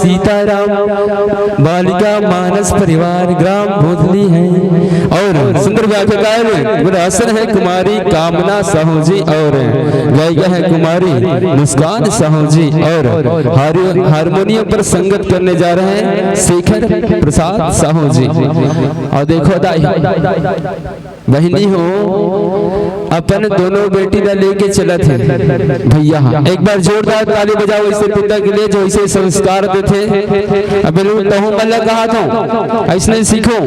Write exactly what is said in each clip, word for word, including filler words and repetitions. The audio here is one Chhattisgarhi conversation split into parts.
सीताराम, बालिका मानस परिवार, ग्राम भोदली है। और सुंदर व्याख्याकार, गुण आसन है कुमारी कामना साहू जी, और गायिका है कुमारी मुस्कान साहू जी, और हार-, हारमोनियम पर संगत करने जा रहे हैं शेखर प्रसाद साहू जी। और देखो दाई, बहिनी हो, अपन दोनों बेटी ला लेके चलत हे भैया। एक बार जोरदार ताली बजाओ ऐसे पिता के लिए जो ऐसे संस्कार देथे। अब बिल्कुल तहूँ मन ला कहा था, ऐसने सीखो।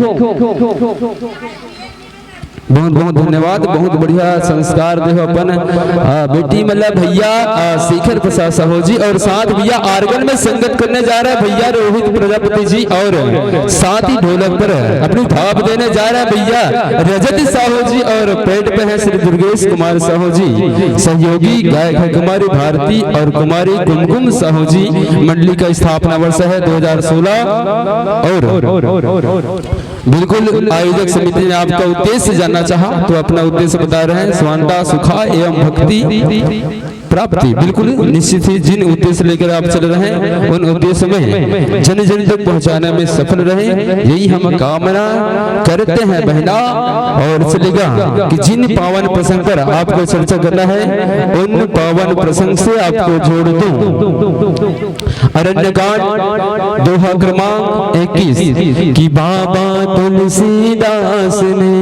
बहुत बहुत धन्यवाद, बहुत बढ़िया संस्कार देहो अपन, आ, बेटी मन ला भैया, आ, शेखर प्रसाद साहू जी, और साथ भैया आर्गन में संगत करने जा रहा है भैया रोहित प्रजापति जी, और साथ ही ढोलक पर अपनी थाप देने जा रहा है भैया रजत साहू जी, और पैड पे है श्री दुर्गेश कुमार साहू जी, सहयोगी गायक है कुमारी भारती और कुमारी कुमकुम साहू जी, मंडली का स्थापना वर्ष है दो हज़ार सोलह। और बिल्कुल, आयोजक समिति ने आपका उद्देश्य जानना चाहा, तो अपना उद्देश्य बता रहे हैं, स्वांता सुखा एवं भक्ति प्राप्ति। बिल्कुल निश्चित ही जिन उद्देश्य लेकर आप चल रहे हैं, उन उद्देश्य में जन जन तक पहुंचाने में सफल रहे, यही हम कामना करते हैं बहना। और चलेगा कि जिन पावन प्रसंग पर आपको चर्चा करना है, उन पावन प्रसंग से आपको जोड़ दूं। अरण्यकांड, दोहा क्रमांक इक्कीस, कि बाबा तुलसीदास ने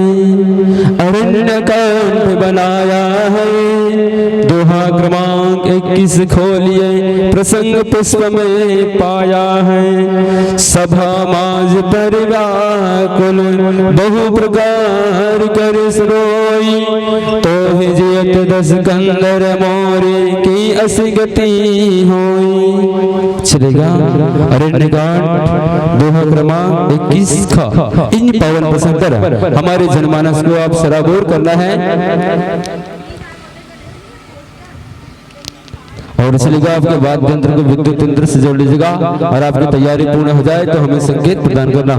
अरण्यकांड बनाया है। दोहा क्रमांक इक्कीस खोलिए, प्रसंग पुष्प में पाया है। सभा माज पर व्याकुल, बहु प्रकार करिस रोई, तोहि जियत दस कंदर मोरे की अस गति होई। चलेगा, अरण्यकांड, दोहा क्रमांक इक्कीस ख। इन पावन प्रसंग पर हमारे जनमानस को आप सराबोर करना है। और चलेगा, आपके वाद्य यंत्र को विद्युत यंत्र से जोड़ लीजिएगा, और आपकी तैयारी पूर्ण हो जाए तो हमें संकेत प्रदान करना।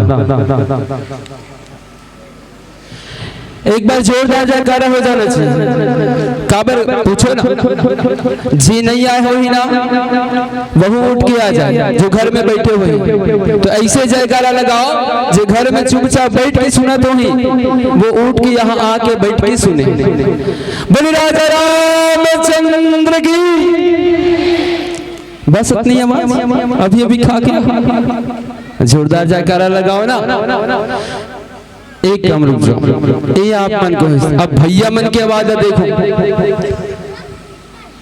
एक बार जोरदार जयकारा हो जाना चाहिए। काबर पूछो ना, जे नहीं आए होही ना, वहू उठ के आ जाए, जो घर में बैठे होही। तो ऐसे जयकारा लगाओ, जे घर में चुपचाप बैठ के सुनत होही, वो उठ के यहाँ आके बैठ के सुने। बोले राजा रामचंद्र की। बस इतनी आवाज, अभी अभी खा के जोरदार जयकारा लगाओ ना। एक काम रुक जाओ, ये आप मन को है। अब भैया मन की आवाज है, देखो,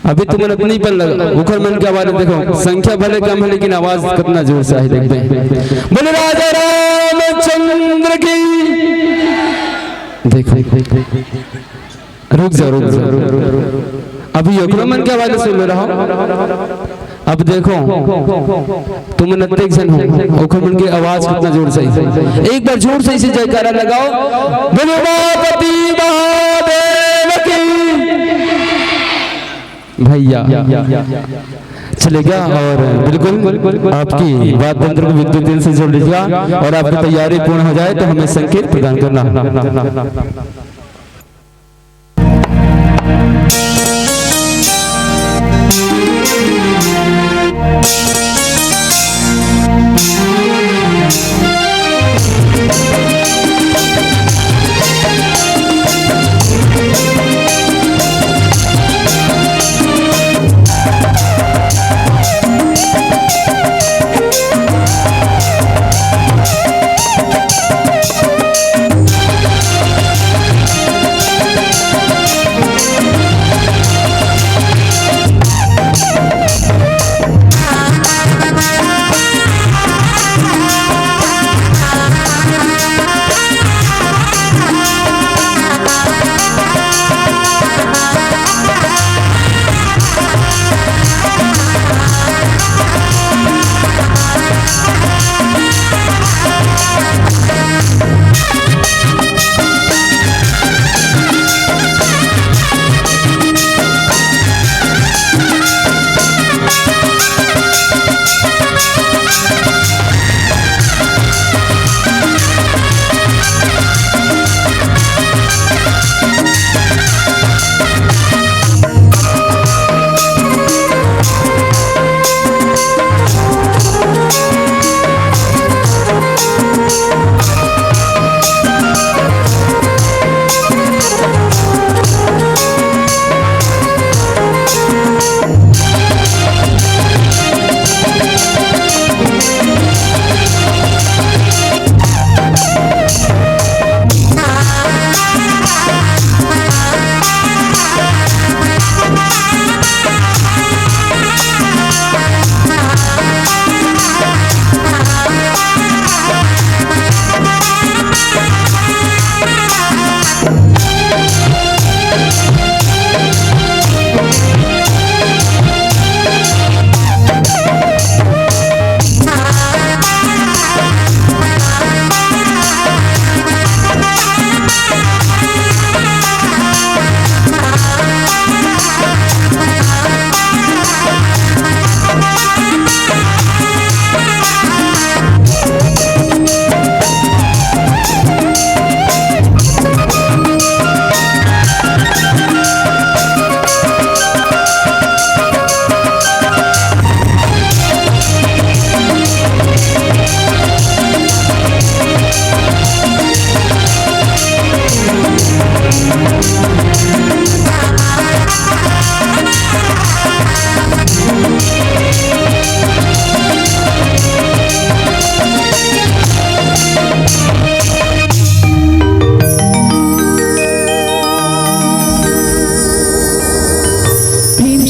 अभी तुमन अपनी पर लगा, ओकर मन की आवाज है, देखो, संख्या भले कम है, लेकिन आवाज कितना जोर से है, देखते हैं। बोले राजा रामचंद्र की। देखो, रुक जाओ, रुक जाओ, अभी ओकरो मन के आवाज सुन रहा हूँ। अब देखो, तुम नत्ते जन हो, ओकर मन के आवाज कितना जोर से है। एक बार जोर से इसे जयकारा लगाओ, बोलो उमापति महादेव की। भैया, चलेगा, और बिल्कुल आपकी वाद्य यंत्र को विद्युत दिन से जोड़ लीजिएगा, और आपकी तैयारी पूर्ण हो जाए तो हमें संकेत प्रदान करना।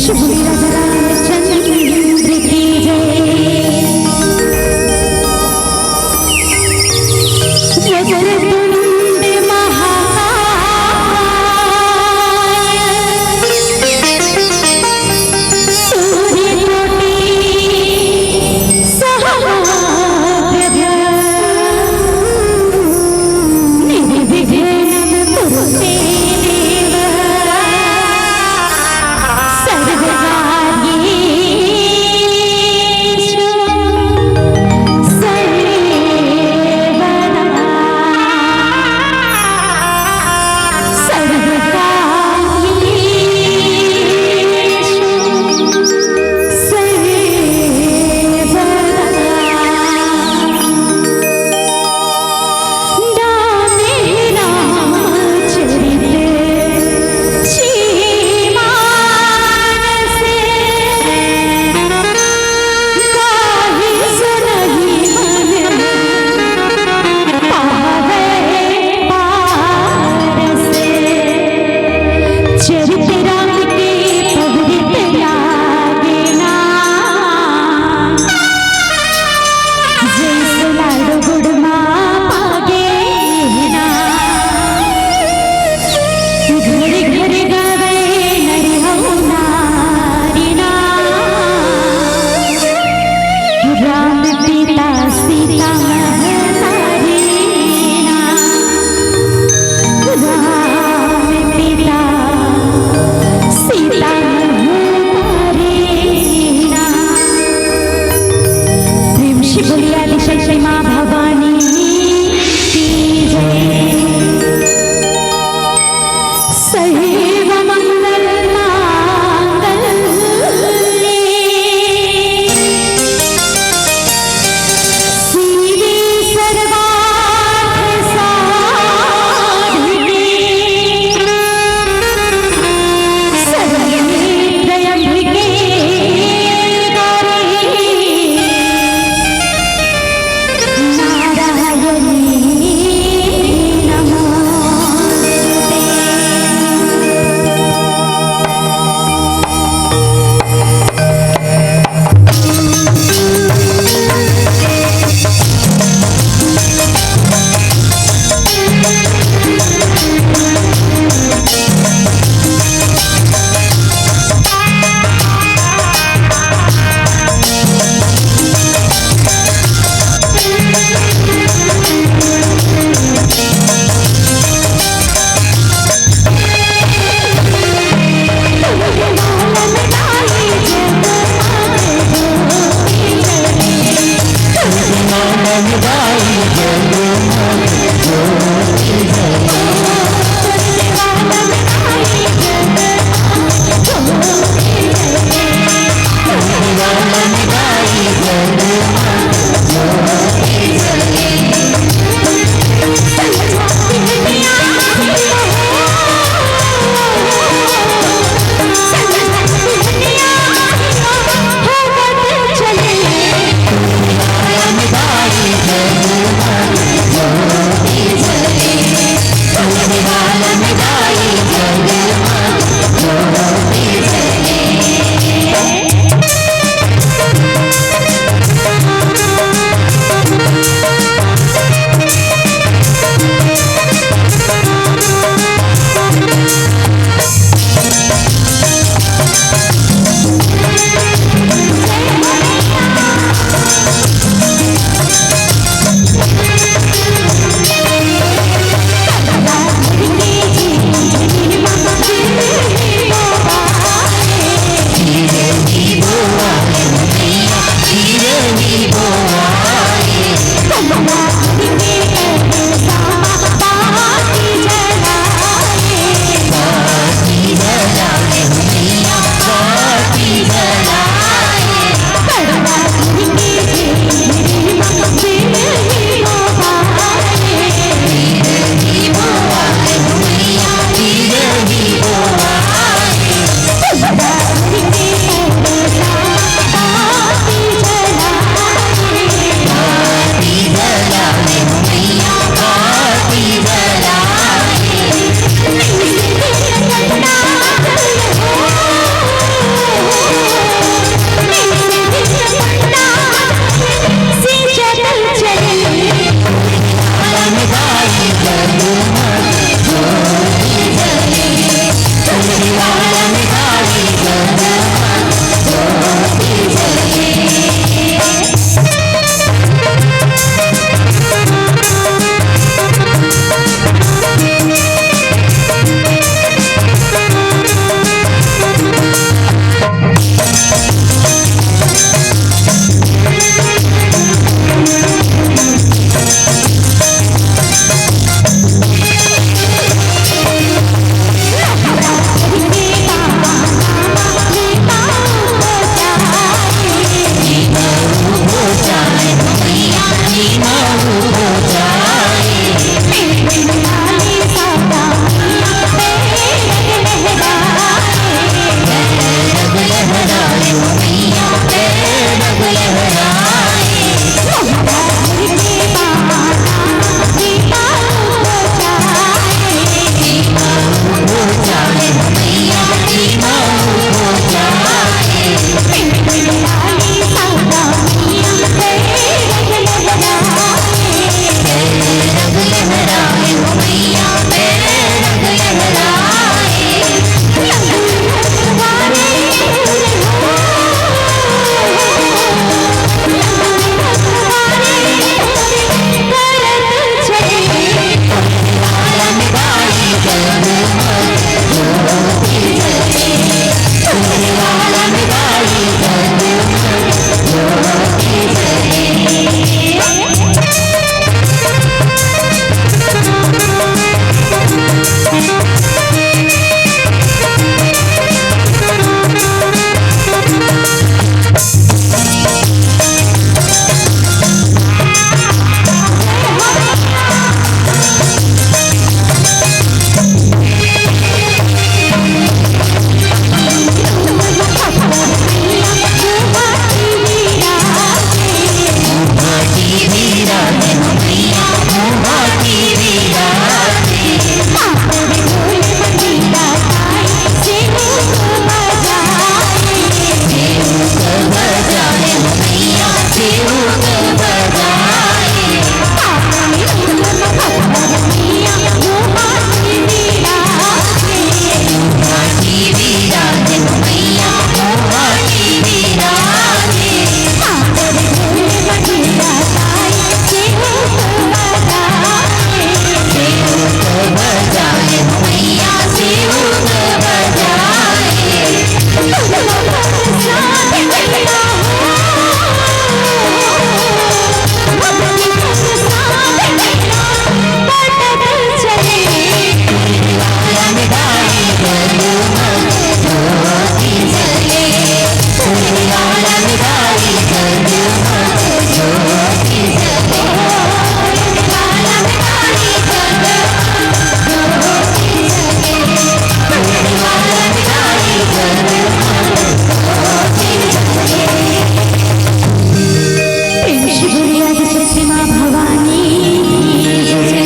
श्री रामचंद्र की जय। वक्रतुंड महाकाय, सूर्यकोटि समप्रभ, निर्विघ्नं कुरु मे देव। सर्वकार्येषु सर्वदा। सर्वकार्येषु सर्वदा। रामे रामचरित श्रीमानसे। गाहि सुनहि मन पावे पारसे। चरित राम के पवित्र लागे ना। जैसे लाडू गुड़ मा पागे ना। घर घर गावे नर हऊ नारी ना। राम पिता सीता महतारी ना। राम पिता सीता महतारी ना। प्रेम से बोलिए आदिशक्ति माँ भवानी की जय। सर्व मंगल मांगल्ये शिवे सर्वार्थ साधिके शरण्ये त्र्यंबके गौरी नारायणी नमोस्तुते। प्रेम से बोलिए आदिशक्ति माँ भवानी की जय।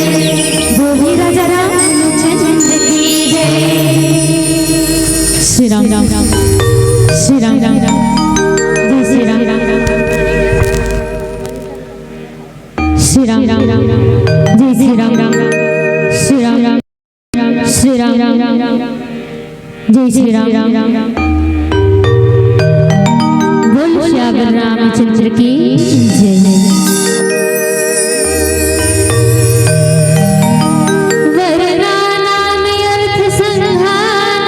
बोलिए राजा रामचंद्र की जय। श्री राम, श्री राम, जय श्री राम, श्री राम, जय श्री राम, श्री राम, श्री राम, जय श्री राम। बोल सियावर रामचंद्र की जय। वरदानाम अर्थ संघानाम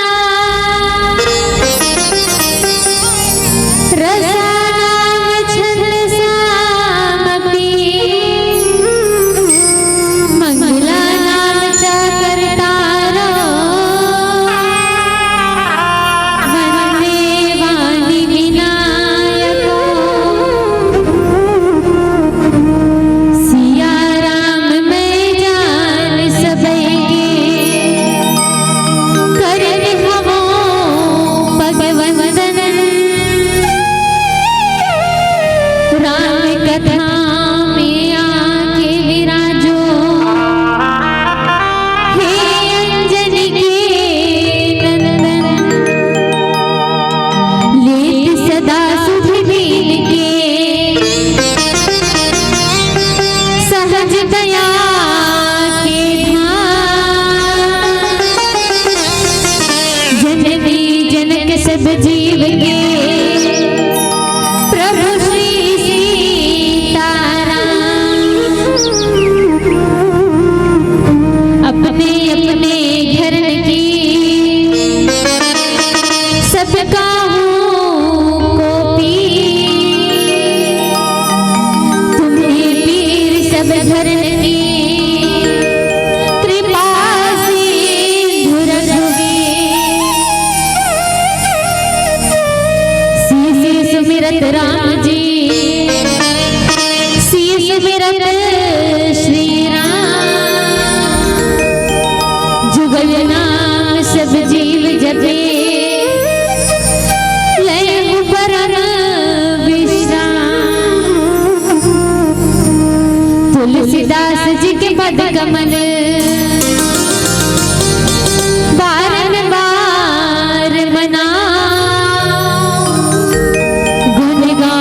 रसानाम छंदसामपि। मंगलानाम च कर्तारो वन्दे वाणी विनायको। सिया राम मैं जान सबैके करत हवों पग वंदन। राम कथा में आके विराजो हे अंजनी के नंदन। लेत सदा सुधि बीन के सहज दया के धाम। जननी जनक सब जीव के प्रभु श्री सीताराम। अपने अपने घरन की सबका हूँ को पीर। तुम्हें पीर सब घरन की कृपा सिंधु रघुवीर। शीश सुमिरत राम जी, शीश सुमिरत श्री राम। जुगल नाम सब जीव जपे, लयहु परम विश्राम। तुलसीदास जी के पद कमल बारंबार मनाओ। गुण गाओ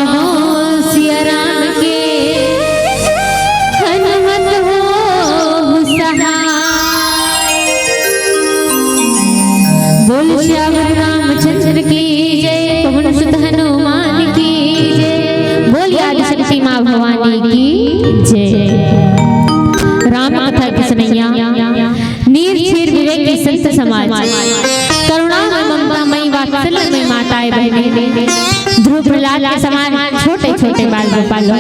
समाज, करुणा में ममता मई वात्सल्य में माताएं बहनें, ध्रुव प्रहलाद के समान छोटे छोटे बाल गोपालों,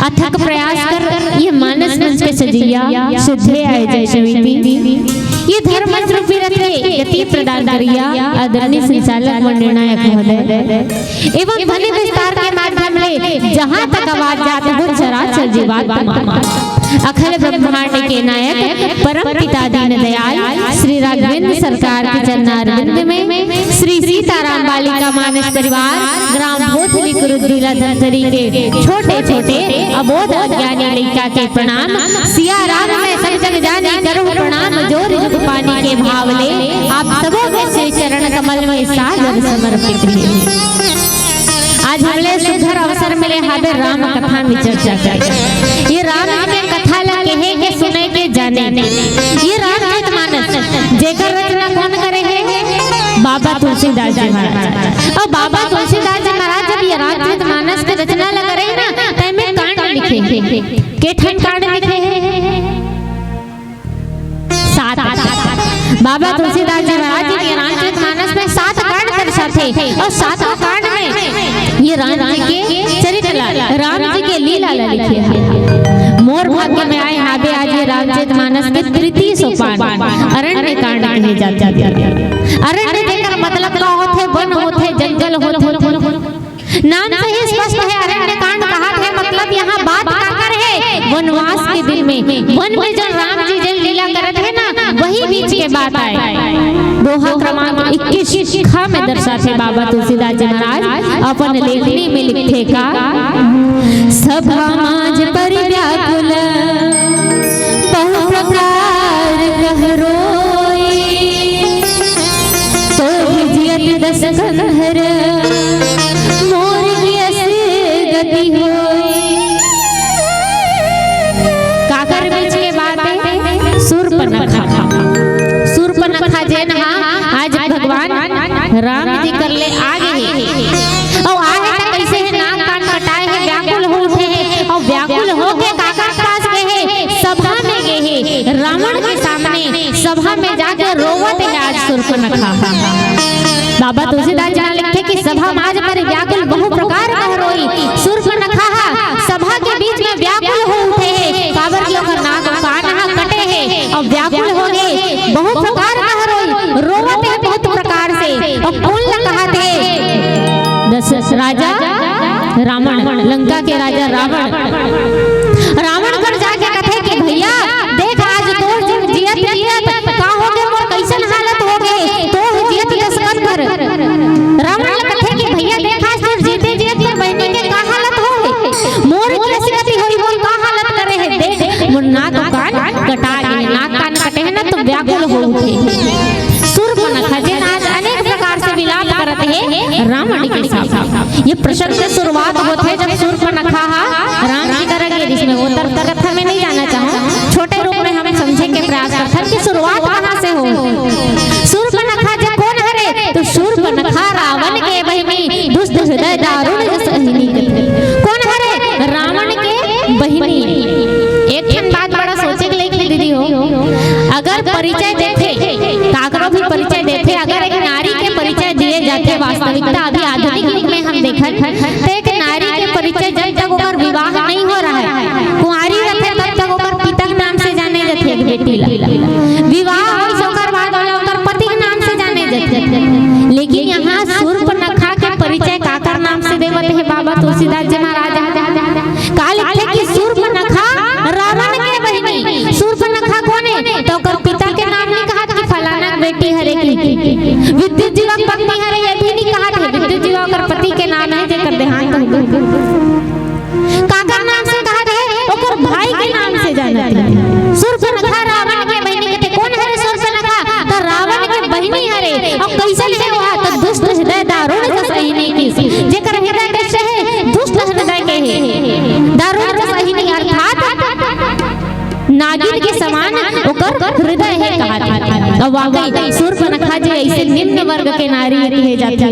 अथक प्रयास कर ये मानस मंच पे सजइया श्रद्धेय आयोजक समिति, ये धर्म मंच रूपी रथ के गति प्रदान करिया आदरणीय संचालक व निर्णायक महोदय एवं ध्वनि विस्तार के माध्यम ले जहाँ तक आवाज जात हो चराचर जीवात्मा, अखिल ब्रह्मांड के नायक परम पिता दीन दयाल श्री राघवेंद्र सरकार के चरणारविंद में श्री सीताराम बालिका मानस परिवार ग्राम भोसली कुरुद जिला धमतरी के छोटे छोटे अबोध अज्ञानी लइका के प्रणाम। सिया राम में सब जग जानी, करूँ प्रणाम जोर जुग पानी के भाव ले। आप सबों के श्री चरण कमल में सादर समर्पित है। आज हमले सुंदर अवसर मिले हाबे राम कथा में चर्चा करे। ये राम जी के कथा ला कहे के, सुने के, जाने के। ये रामचरित मानस जेकर रचना कौन करे है? बाबा तुलसीदास जी महाराज। और बाबा तुलसीदास जी महाराज जब ये रामचरित मानस के रचना ला करे ना, तय में कांड लिखे हैं। के ठन कांड लिखे हैं? सात। बाबा तुलसीदास जी महाराज जी के रामचरित मानस में सात कांड दर्शाथे और सातों कांड में ये राम जी के चरित्र ला, राम जी के लीला ला लिखे हैं। मोर भाग्य में आए हाबे आज ये रामचरित मानस के तृतीय सोपान अरण्य कांड कहे जाथे। अरण्य जेकर मतलब का होथे? वन होथे, जंगल होथे। नाम से ही स्पष्ट है, अरण्य कांड कहाथे, मतलब यहाँ बात काकर है? वनवास के दिन में, वन में जो राम जी जल लीला करत है ना, वही बीच के बात आए। दोहा क्रमांक इक्कीस ख में दर्शाथे बाबा तुलसीदास जी महाराज अपन लेखनी में लिखथे का, सभा माज परि व्याकुल बहु प्रकार कह रोई, तो जियत दस कंधर मोर की अस गति होई। काकर बीच के बात है? सूर्पनखा। सूर्पनखा जेन हा आज भगवान राम जी कर ले आ गे हे। अउ आ हे त कइसे हे? नाक कान कटाए हे, व्याकुल हो उठे हे। अउ व्याकुल हो के काकर पास गे हे? सभा में गे हे, रावण के सामने सभा में जाके रोवत हे आज सूर्पनखा। बाबा तुलसीदास जी लिखथे कि सभा माज परि व्याकुल बहु प्रकार कह रोई। सूर्पनखा हा सभा के बीच में व्याकुल हो उठे हे, काबर कि ओकर नाक कान हा कटे हे अउ व्याकुल हो गे, बहु प्रकार कह रोई, रोवत हे बहुत प्रकार से। अउ कोन ला कहाथे? दशरथ राजा रावण, लंका के राजा रावण, रावण कर जाके कथे कि भैया देख, आज तोर जिन जियत जियत का हो गे, मोर कइसन हालत हो गे, तोर जियत दस कंधर। रावण ल कथे कि भैया देख, आज तोर जीते जियत तोर बहिनी के का हालत हो गे, मोर कइसे गति होई, मोर का हालत करे हे, देख मोर नाक कान कटा गे, नाक कान कटे हे ना तो व्याकुल हो उठे। सूर्पनखा जेन आज अनेक प्रकार से विलाप करत हे रावण के सामने। ये प्रसंग से शुरुआत होत हे जब सूर्पनखा हा राम जी करा गे रिहिस। मैं वो तरफ कथा में नहीं जाना चाहूँ, छोटे रूप में हम समझे के प्रयास करथन कि शुरुआत कहाँ से हो। सूर्पनखा जे कोन हरे? तो सूर्पनखा रावण के बहिनी, दुष्ट हृदय दारुण जस अहिनी कथे। कोन हरे? रावण के बहिनी। एक ठन बात बड़ा सोचे के लेके दीदी हो, अगर परिचय देथे, काकरो भी परिचय देथे, अगर एक नारी के परिचय दिए जाथे वास्तविकता, अभी आधुनिक युग में हम देखन, तो एक नारी के परिचय जब तक ओकर विवाह नहीं हो रहा है, कुंवारी रथे, तब तक ओकर पिता के नाम से जाने जाथे एक बेटी ला। विवाह होइस ओकर बाद ओला ओकर पति के नाम से जाने जाथे। लेकिन यहाँ सूर्पनखा के परिचय काकर नाम से देवत हे बाबा तुलसीदास जी महाराज? का लिखथे कि सूर्पनखा रावण के बहिनी। सूर्पनखा कोन हे? तो ओकर पिता के नाम नहीं कहात कि फलाना के बेटी हरे की, विद्युत जीवा के पत्नी हरे, ये भी नहीं कहात हे। विद्युत जीवा ओकर पति के नाम हे जेकर देहांत हो गे। काकर नाम से कहात हे? ओकर भाई के नाम से जानत हे। सूर्पनखा रावण के बहिनी कथे। कोन हरे सूर्पनखा? त रावण के बहिनी हरे। अउ कइसन हे ओहा? त दुष्ट हृदय दारुण जस अहिनी की। जेकर हृदय कइसे हे? दुष्ट हृदय के हे। दारुण जस अहिनी अर्थात नागिन के समान ओकर हृदय हे कहात हे। अउ वाकई सूर्पनखा जी अइसे निम्न वर्ग के नारी कहे जाथे,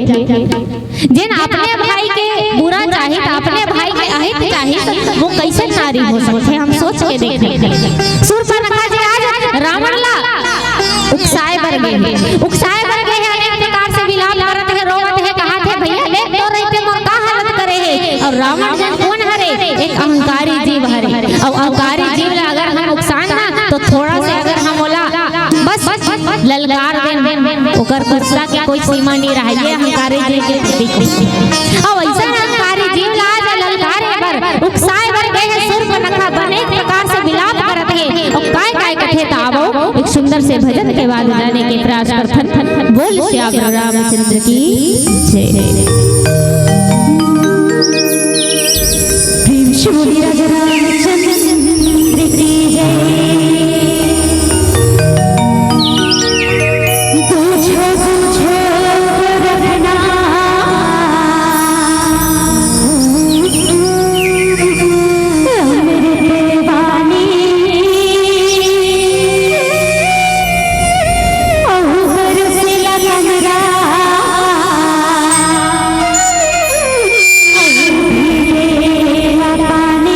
जेन अपने भाई के बुरा चाही त अपने भाई के अहित चाही, त वो कइसन नारी हो सकथे? हम सोच के देखें। सूर्पनखा जी आज रावण ला उकसाए बर गे हे, उकसाए बर गे हे, अनेक प्रकार से विलाप करत हे, रोवत हे, कहत हे, "भैया, देख तो रहिते मोर का हालत करे हे।" अउ रावण जन कोन हरे? एक अहंकारी जीव हरे। अउ अहंकारी जीव ला अगर हम उकसान ना, तो थोड़ा से अगर हम ओला बस ललकार देन, ओकर गुस्सा के कोई सीमा नहीं रहे। ये अहंकारी जीव के प्रतीक हे। अउ ऐसा अहंकारी जीव ला आज ललकारे बर, उकसाए बर गे हे, सूर्पनखा बने प्रकार से विलाप करत हे। अउ काय काय कथे, त आवो एक सुंदर से भजन के बाद जाने के प्रयास करथन। बोल सियावर रामचंद्र की जय। प्रेम से बोलिए राजा रामचंद्र की जय। तुझे तुझे रखना अमृत वाणी, अहू बरसेला कमरा, अहू भीगेला पानी।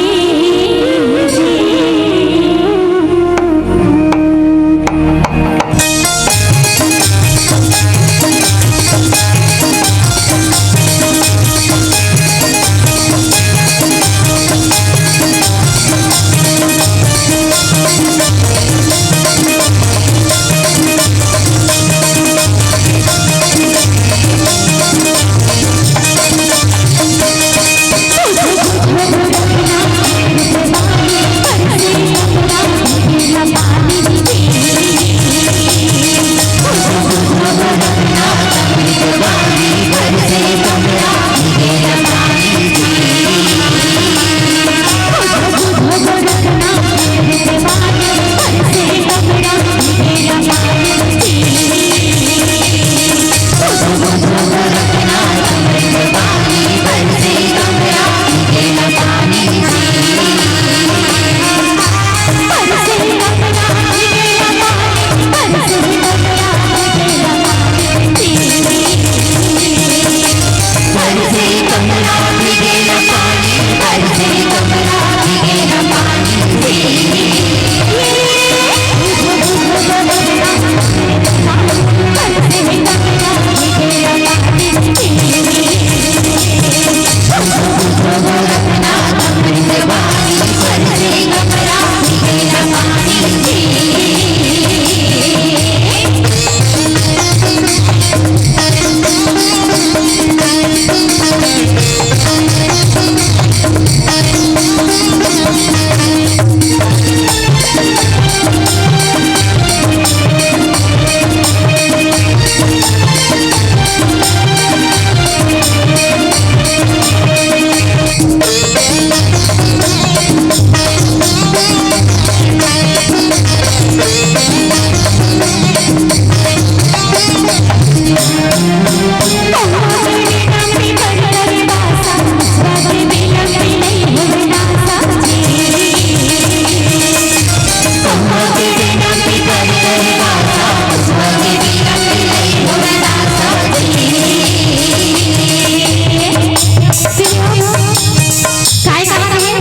काय कहत हे?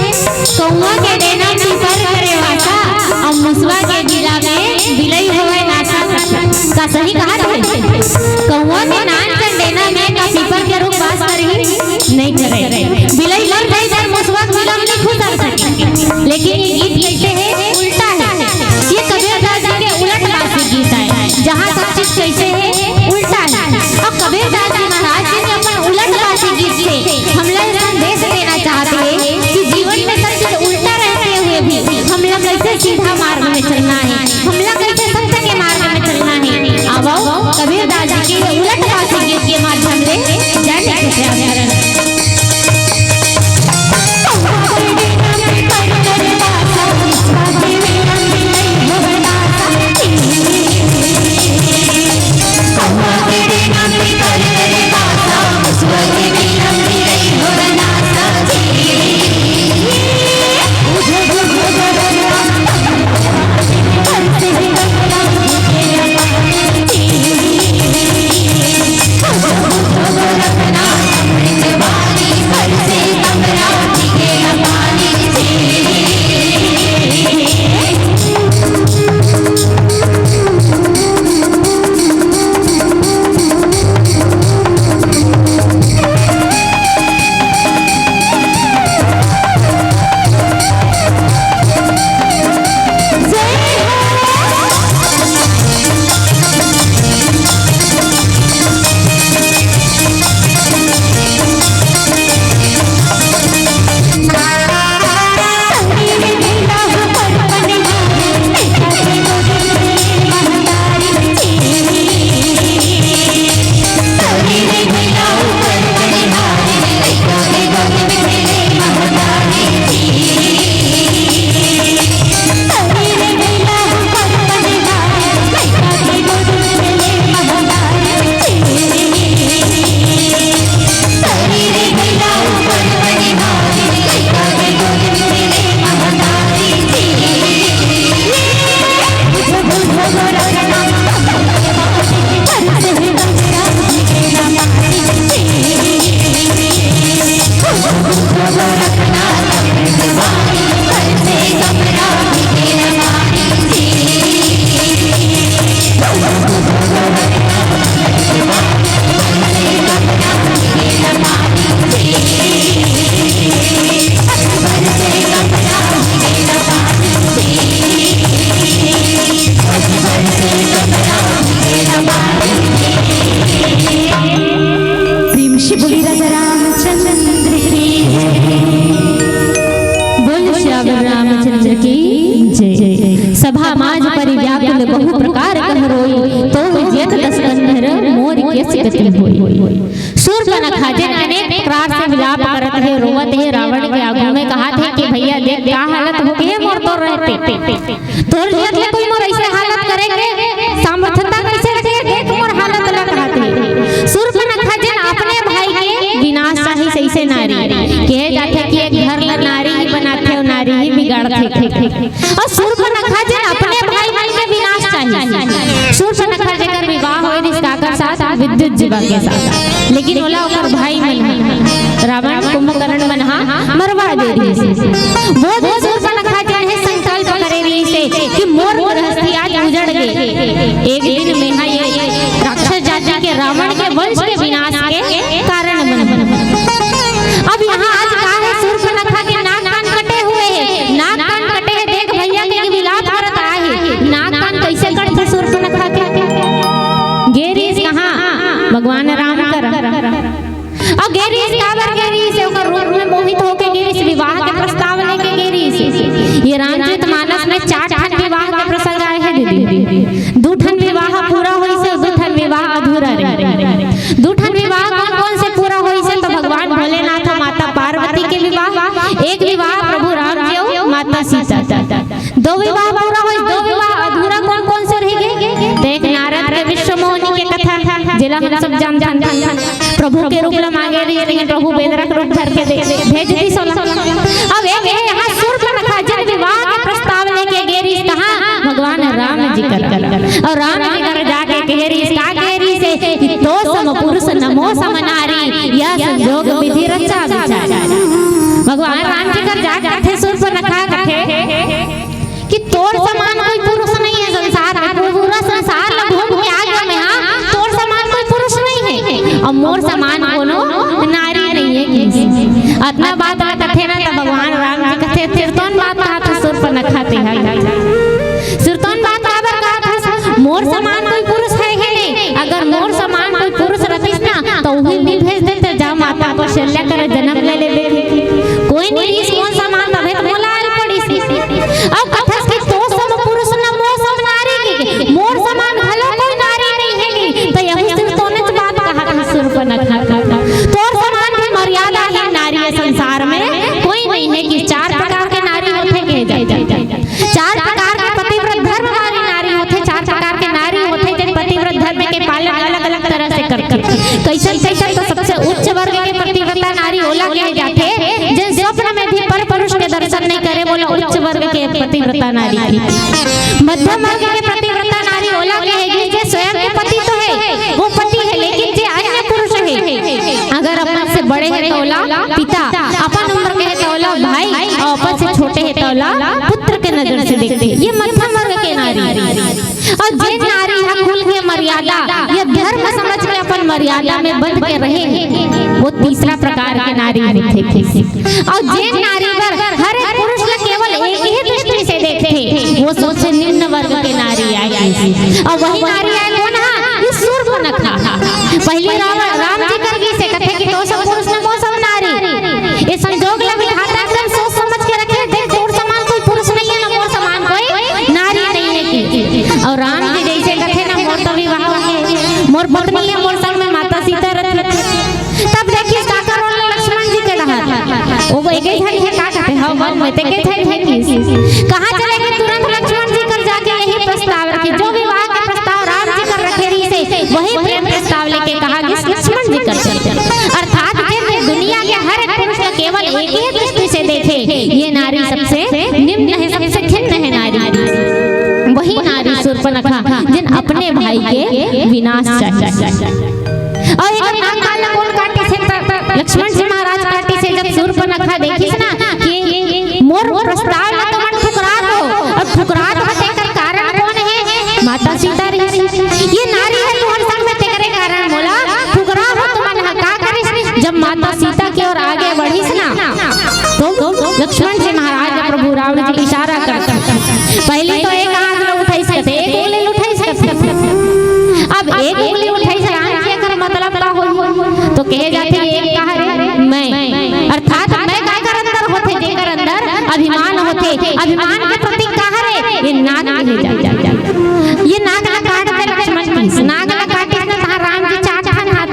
कौआ के डेना पीपर करे वासा, अउ मुसवा के बिला में बिलई होवय नासा। का सही कहत हे? कौआ के नान कन डेना में का पीपर के रूख वास करही? नहीं करे। बिलई मर जाही त मुसवा के बिला में नहीं खुसर सके। लेकिन ये गीत कैसे हे? उल्टा हे। ये कबीरदास जी के उलट बासी गीत आय, जहाँ सब चीज कैसे हे? उल्टा हे। अब कबीरदास जी महाराज जी ने अपन उलट बासी गीत से हमला ये संदेश देना चाहत हे कि जीवन में सब चीज उल्टा रहते हुए भी हमला कैसे सीधा मार्ग में चलना हे, हमला कैसे सत्य के मार्ग में चलना हे। आवो, कबीरदास जी के ये उलट बासी गीत के माध्यम ले जाने के प्रयास करन। के होई। सूर्पनखा जेन अनेक प्रकार से विलाप करत हे, रोवत हे, रावण के आगू में कहत हे कि भैया देख का हालत हो गे हे मोर तोर रहते। तोर जियत ले कोई मोर ऐसे हालत करे के सामर्थ्यता कैसे रखे, देख मोर हालत ला कहत हे। सूर्पनखा जेन अपने भाई के विनाश चाही सइसे नारी। कहे जाथे कि एक घर ला नारी ही बनाथे अउ नारी ही बिगाड़थे। अउ सूर्पनखा जेन अपने भाई मन के विनाश चाही। सूर्पनखा जेकर विवाह होय रिहिस काकर साथ? विद्युत जीवा के साथ। लेकिन ओला ओकर भाई मन ह, रावण, कुंभकर्ण मन ह मरवा दे रिहिस। वो दिन सूर्पनखा जेन हे संकल्प करे रिहिस हे कि मोर गृहस्थी आज उजड़ गे। एक दिन में हा ये राक्षस जाति के, रावण के वंश के विनाश के कारण बन। अब यहाँ आज का हे? सूर्पनखा के नाक कान कटे हुए हे, नाक कान कटे हे। देख भैया के विलाप करत आहे, नाक कान कैसे कटथे सूर्पनखा के? गे रिहिस कहाँ? भगवान राम करा। अउ गे रिहिस काबर गे रिहिस? ओकर रूप में मोहित होके गे रिहिस, विवाह के प्रस्ताव लेके गे रिहिस। ये रामचरित मानस में चार ठन विवाह के प्रसंग आए हे दीदी। दू ठन विवाह पूरा होइस हे, दू ठन विवाह अधूरा रहिस। दू ठन विवाह कौन कौन से पूरा होइस हे? तो भगवान भोलेनाथ अउ माता पार्वती के विवाह, एक विवाह प्रभु राम जी अउ माता सीता। दो विवाह पूरा होइस, दो विवाह अधूरा कौन कौन से रहि गे? तो एक नारद के विश्व मोहिनी के कथा, जेला हम सब जानथन। प्रभु के रूप ला मांगे रिहिस, लेकिन प्रभु बेंदरा के रूप धर के दे, भेज दिस ओला। अब एक हे यहाँ सूर्पनखा जेन विवाह के प्रस्ताव लेके गे रिहिस कहाँ? भगवान राम जी कर। अउ राम जी कर जाके कहे रिहिस, का कहे रिहिस हे कि तो सम पुरुष न मो सम नारी, यह संजोग विधि रचा विचारी। भगवान राम जी कर जाके कथे सूर्पनखा कथे कि तोर समान कोई पुरुष नहीं है संसार में, पूरा संसार ला घूम के आ गया मैं, हाँ, तोर समान कोई पुरुष नहीं है, अउ मोर समान कोनो नारी नहीं है। अतना बात ला कथे ना, त भगवान राम जी कथे, "सिरतोन बात कहा था सूर्पनखा तेहा।" सिरतोन बात काबर कहा था? मोर समान कोई पुरुष है ही नहीं। अगर मोर समान कोई पुरुष रहिस ना, तो उही नी भेज देते, जा माता कौशल्या कर जन्म ले लेबे। कोई नहीं रिहिस मोर समान, तभे तो मोला आल पड़िस। अब कथस कि तो सम पुरुष न मो सम नारी के, मोर समान घलो कोई नारी नहीं है कि, तो यही सिरतोनेच बात कहा था सूर्पनखा। तोर समान भी मर्यादाहीन नारी है संसार में, कोई नहीं है कि चार प्रकार के नारी होथे कहे जाथे। चार प्रकार के पतिव्रत धर्म वाली नारी होथे, चार प्रकार के नारी होथे जेन पतिव्रत धर्म के पालन अलग-अलग तरह से करथे। कइसन कइसन तो सबसे उच्च वर्ग के पतिव्रता नारी ओला कहे जाथे, जेन स्वप्न में भी पर पुरुष के दर्शन नहीं करे, बोला उच्च वर्ग के पतिव्रता नारी। मध्यम वर्ग के पतिव्रता नारी ओला कहे गे, जे स्वयं के पति तो है, वो पति है, लेकिन जे अन्य पुरुष है, अगर अपन से बड़े है तो ओला पिता, अपन उम्र के है तो ओला भाई, अउ अपन से छोटे है तो ओला पुत्र के नजर से देखथे। ये मध्यम वर्ग के नारी। अउ जे नारी हा कुल के मर्यादा या धर्म समझ के अपन मर्यादा में बंध के रहे, वो तीसरा प्रकार के नारी होथे। अउ जे नारी बर हर एक पुरुष ला केवल एक ही दृष्टि से देखथे, वो सबसे निम्न वर्ग के नारी आय। अउ वही नारी आय कोन हा? ये सूर्पनखा। पहली रावण, राम जी कर गिस हे कथे कि तो सम पुरुष न मो सम नारी। ये संजोग ला विधाता एकदम सोच समझ के रखे, देख तोर समान कोई पुरुष नहीं है, न मोर समान कोई नारी नहीं है कि। अउ राम जी जइसे कथे ना, मोर तो विवाह होगे, मोर पत्नी है, मोर संग में माता सीता रथे। तब देखिस का करो लक्ष्मण जी के डहर, वो एके झन हे, का कथे, हाँ, वन में ते के झन हे किस। कहाँ चले गे? तुरंत लक्ष्मण जी कर जाके यही प्रस्ताव रखे, जो विवाह के प्रस्ताव राम जी कर रखे रहिस हे, वही प्रेम प्रस्ताव लेके कहा गिस लक्ष्मण जी कर। अर्थात जेन दुनिया के हर एक पुरुष ला केवल एक ही दृष्टि से देखे, ये नारी सबसे निम्न है, सबसे घिन्न है नारी। वही नारी सूर्पनखा, जेन अपने भाई के विनाश चाही। अउ एकर नाक कान ला कोन काटिस हे? त लक्ष्मण जी महाराज काटिस हे। जब सूर्पनखा देखिस ना कि मोर प्रस्ताव ला तुमन ठुकरात हो, अउ ठुकरात हो तेकर कारण कोन हे? माता सीता रहिस। ये नारी हे तुंहर संग में, तेकरे कारण मोला ठुकरा हो तुमन ह। का करिस? जब माता सीता की ओर आगे बढ़िस ना, तो लक्ष्मण जी महाराज ला प्रभु रावण जी इशारा करत हे। पहली तो एक हाथ ला उठाइस कथे, एक उंगली उठाइस कथे। अब एक उंगली उठाइस राम जी, एकर मतलब का होही? तो कहे जाथे, एक कहा रे मैं, अर्थात मैं काकर अंदर होथे, जेकर अंदर अभिमान होथे, अभिमान के प्रतीक कहा रे? ये नाक कहे जाथे। ये नाक ला काट दे लक्ष्मण जी, नाक ला काटिस ना, तहाँ राम जी चार ठन हाथ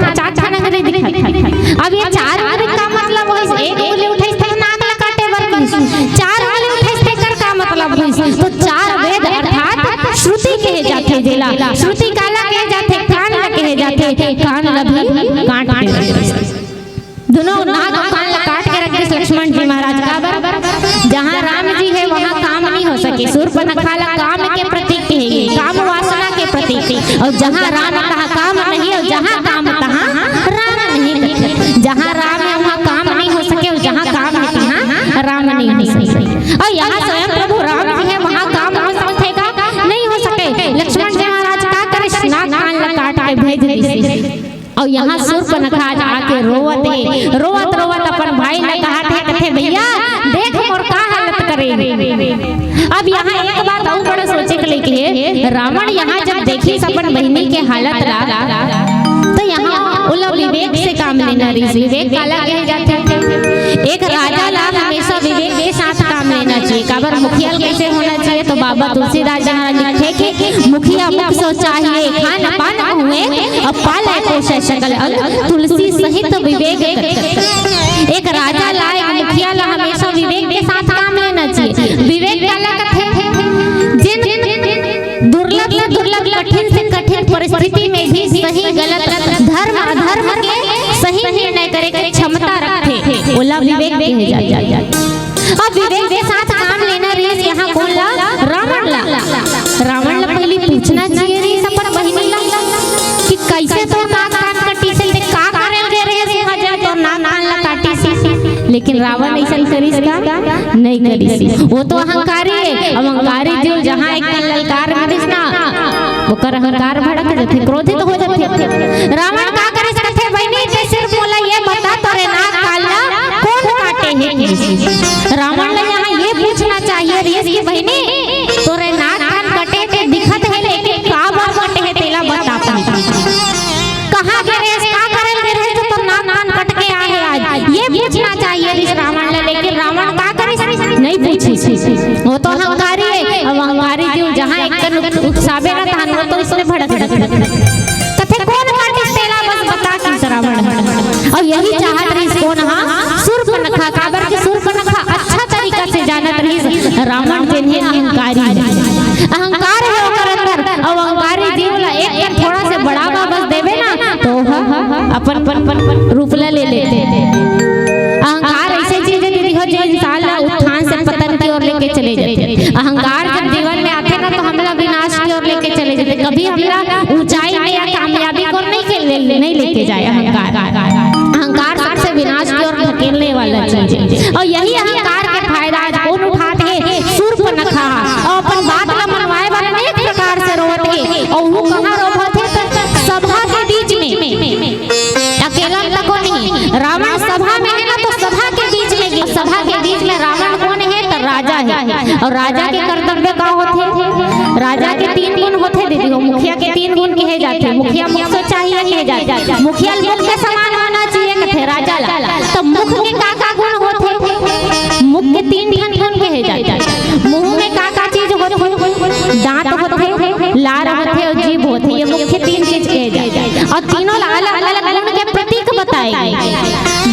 सूर्पनखा ला काम के प्रतीक कहे, काम वासना के प्रतीक। अउ जहाँ राम तहाँ काम नहीं, अउ जहाँ काम तहाँ राम नहीं। जहाँ राम हे वहाँ काम नहीं हो सके, अउ जहाँ काम हे तहाँ राम नहीं हो सके। अउ यहाँ स्वयं प्रभु राम जी हे, वहाँ काम हो सकथे का? नहीं हो सके। लक्ष्मण जी महाराज का करिस? नाक कान ला काट के भेज दिस। अउ यहाँ सूर्पनखा आज आके रोवत हे, रोवत रोवत अपन भाई ला कहत हे, कथे, "भैया, देख मोर का हालत करे।" अब यहाँ एक बात अउ बड़ा सोचे के लेके हे, रावण यहाँ जब देखिस अपन बहिनी के हालत ला, त यहाँ ओला विवेक से काम लेना रहिस। विवेक काला कहे जाथे? एक राजा ला हमेशा विवेक के साथ काम लेना चाहिए। काबर मुखिया ल कैसे होना चाहिए? तो बाबा तुलसीदास जी महाराज लिखथे कि मुखिया मुख सो चाहिए, खान पान हुए, अब पाले पोषे सकल अंग, तुलसी सहित विवेक कर। एक राजा ला, एक मुखिया ला हमेशा विवेक के साथ काम लेना चाहिए। विवेक काला कथे? जिन दुर्लभ से दुर्लभ, कठिन से कठिन परिस्थिति में भी सही गलत, धर्म अधर्म के सही निर्णय करे के क्षमता रखथे, ओला विवेक कहे जाथे। अब विवेक के साथ काम लेना रहिस यहाँ कोन ला? रावण ला। रावण ला पहिली पूछना चाहिए रहिस अपन बहिनी ला कि कैसे तोर नाक कान कटिस हे, ते का करे ल गे रहे, सुहा जब तोर नाक कान ला काटिस हे। लेकिन रावण ऐसा करिस का? नहीं करिस। वो तो अहंकारी हे। अब अहंकारी जीव जहाँ एक कन ललकार मारिस ना, ओकर अहंकार भड़क जाथे, क्रोधित हो जाथे। रावण का करिस कथे, "बहिनी, ते सिर्फ मोला ये बता, तोरे नाक कान ला कोन काटे हे?" रावण ला यहाँ ये पूछना चाहिए रहिस कि, "बहिनी, तोरे नाक कान कटे ते दिखत हे, लेकिन का बर कटे हे, तेला बता पहिली। कहाँ गे रहेस, का करे गे रहेस, जो तोर नाक कान कट के आए हे आज?" ये पूछना चाहिए रहिस रावण ला, लेकिन रावण का करिस? नहीं पूछिस। वो तो अहंकारी हे। अब अहंकारी जीव जहाँ एक कन उकसाबे ना, तहाँ वो तो इसने भड़क जाथे। कथे, "कोन काटिस तेला बस बता," कहिस रावण। अउ यही चाहत रहिस कोन हा? सूर्पनखा। काबर के सूर्पनखा अच्छा तरीका से जानत रहिस रावण जेन हे अहंकारी हे। अहंकार हे ओकर अंदर, अउ अहंकारी जीव ला एक कन थोड़ा से बड़ा बस देबे ना, तो ओह अपन, अपन, अपन रूप ला ले लेथे। अहंकार ऐसे चीज हे दीदी हो, जो इंसान ला उत्थान से पतन की ओर लेके चले जाथे। अहंकार जब जीवन में आथे ना, तो हमला विनाश की ओर लेके चले जाथे। कभी हमला ऊंचाई में या कामयाबी को नहीं के ले, नहीं लेके जाए अहंकार। अहंकार सबसे विनाश की ओर धकेलने वाला चीज हे। अउ यही अहंकार के फायदा आज कोन उठात हे? सूर्पनखा। अउ अपन बात ला मनवाए बर अनेक प्रकार से रोवत हे। अउ वो कहाँ रोवत हे? तो सभा के बीच में। अकेला तको नहीं, रावण सभा में हे ना, तो सभा के बीच में गे-, सभा के बीच में रावण कोन हे? तो राजा हे। अउ राजा के कर्तव्य का होथे? राजा के तीन गुण होथे दीदी हो, मुखिया के तीन गुण कहे जाथे। मुखिया मुख सो चाहिए कहे जाथे, मुखिया मुख के समान होना चाहिए कथे राजा ला। तो मुख के का का गुण होथे? मुख के तीन ठन गुण कहे जाथे। मुंह में का का चीज होथे? दांत होथे, लार होथे अउ जीभ होथे। ये मुख्य तीन चीज कहे जाथे। अउ तीनों ला अलग-अलग गुण के प्रतीक बताए गे।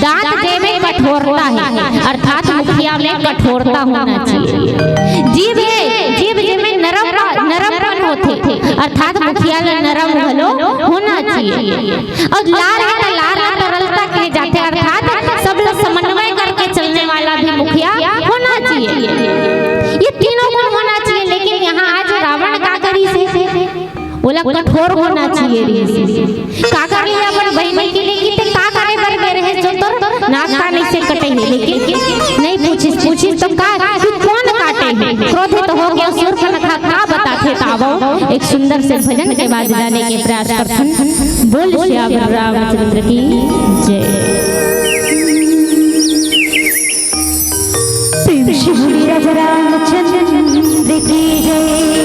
दांत जेमे कठोरता हे, अर्थात मुखिया में कठोरता होना चाहिए। जीभ हे, जीभ जेमे नरम, नरमपन होथे, अर्थात मुखिया में नरम घलो होना चाहिए। अउ लार हे त लार ला तरलता कहे जाथे, अर्थात सब लोग समन्वय करके चलने वाला भी मुखिया होना चाहिए। ये तीनों गुण होना चाहिए, लेकिन यहाँ आज रावण का करिस हे? ओला कठोर होना चाहिए रहिस। का कर लिया अपन बहिनी के लिए कि ते का करे बर गे रहे जो तोर नाक कान ऐसे कटे हे, लेकिन नहीं पूछिस। पूछिस तो का कि कोन काटे हे? क्रोधित हो गया। सूर्पनखा का बताथे? त आवव एक सुंदर से भजन के बाद जाने के प्रयास करथन। बोल सियावर रामचंद्र की जय। प्रेम से बोलिए राजा रामचंद्र की जय।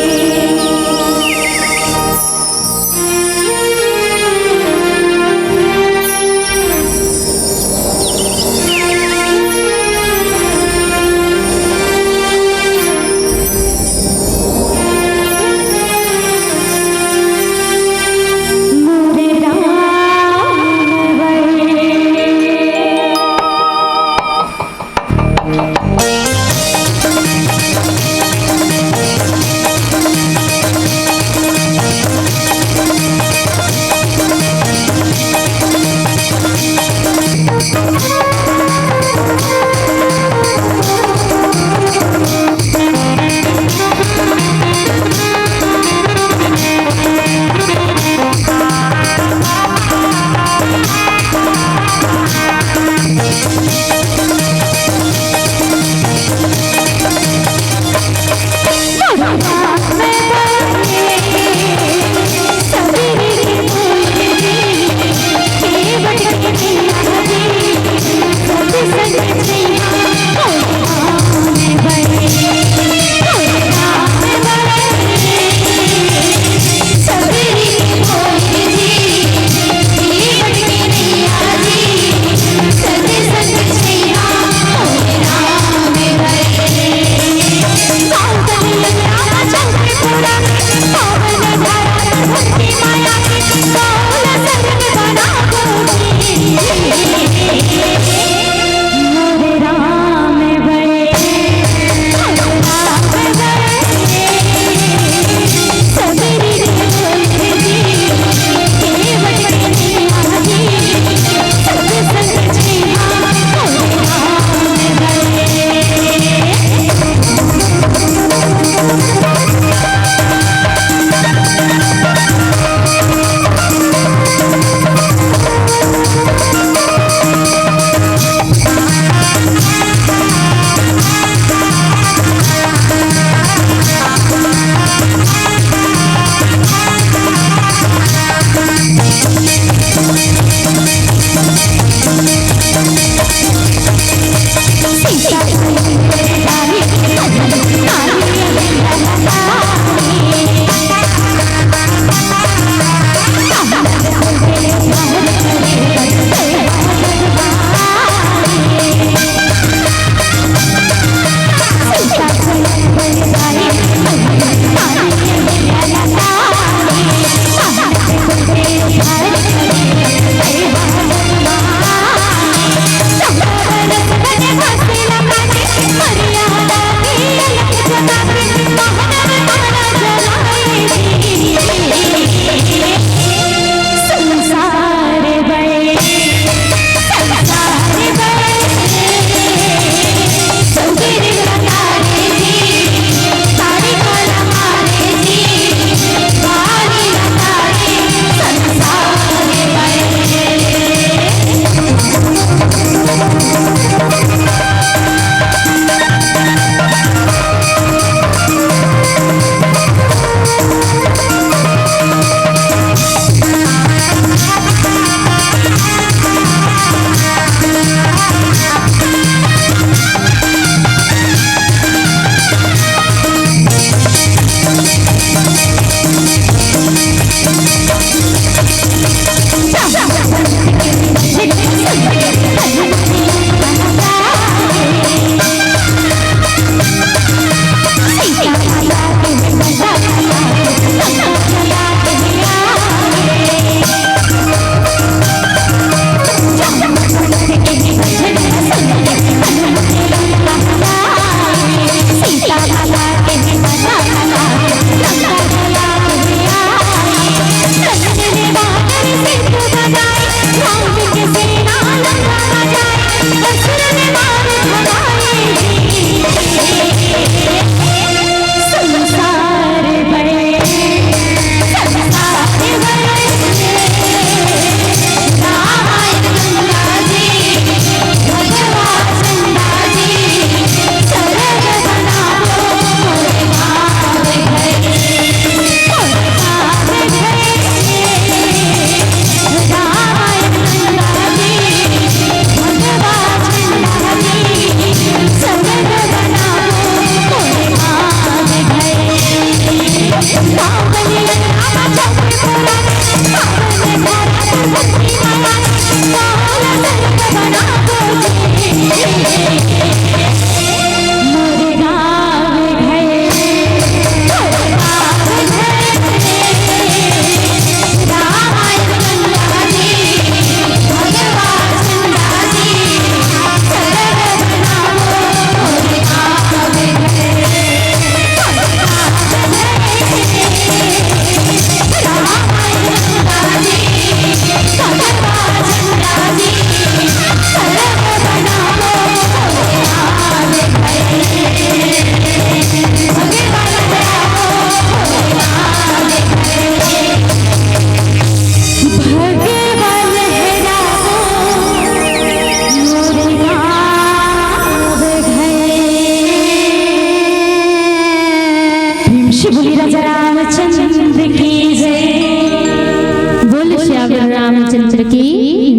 की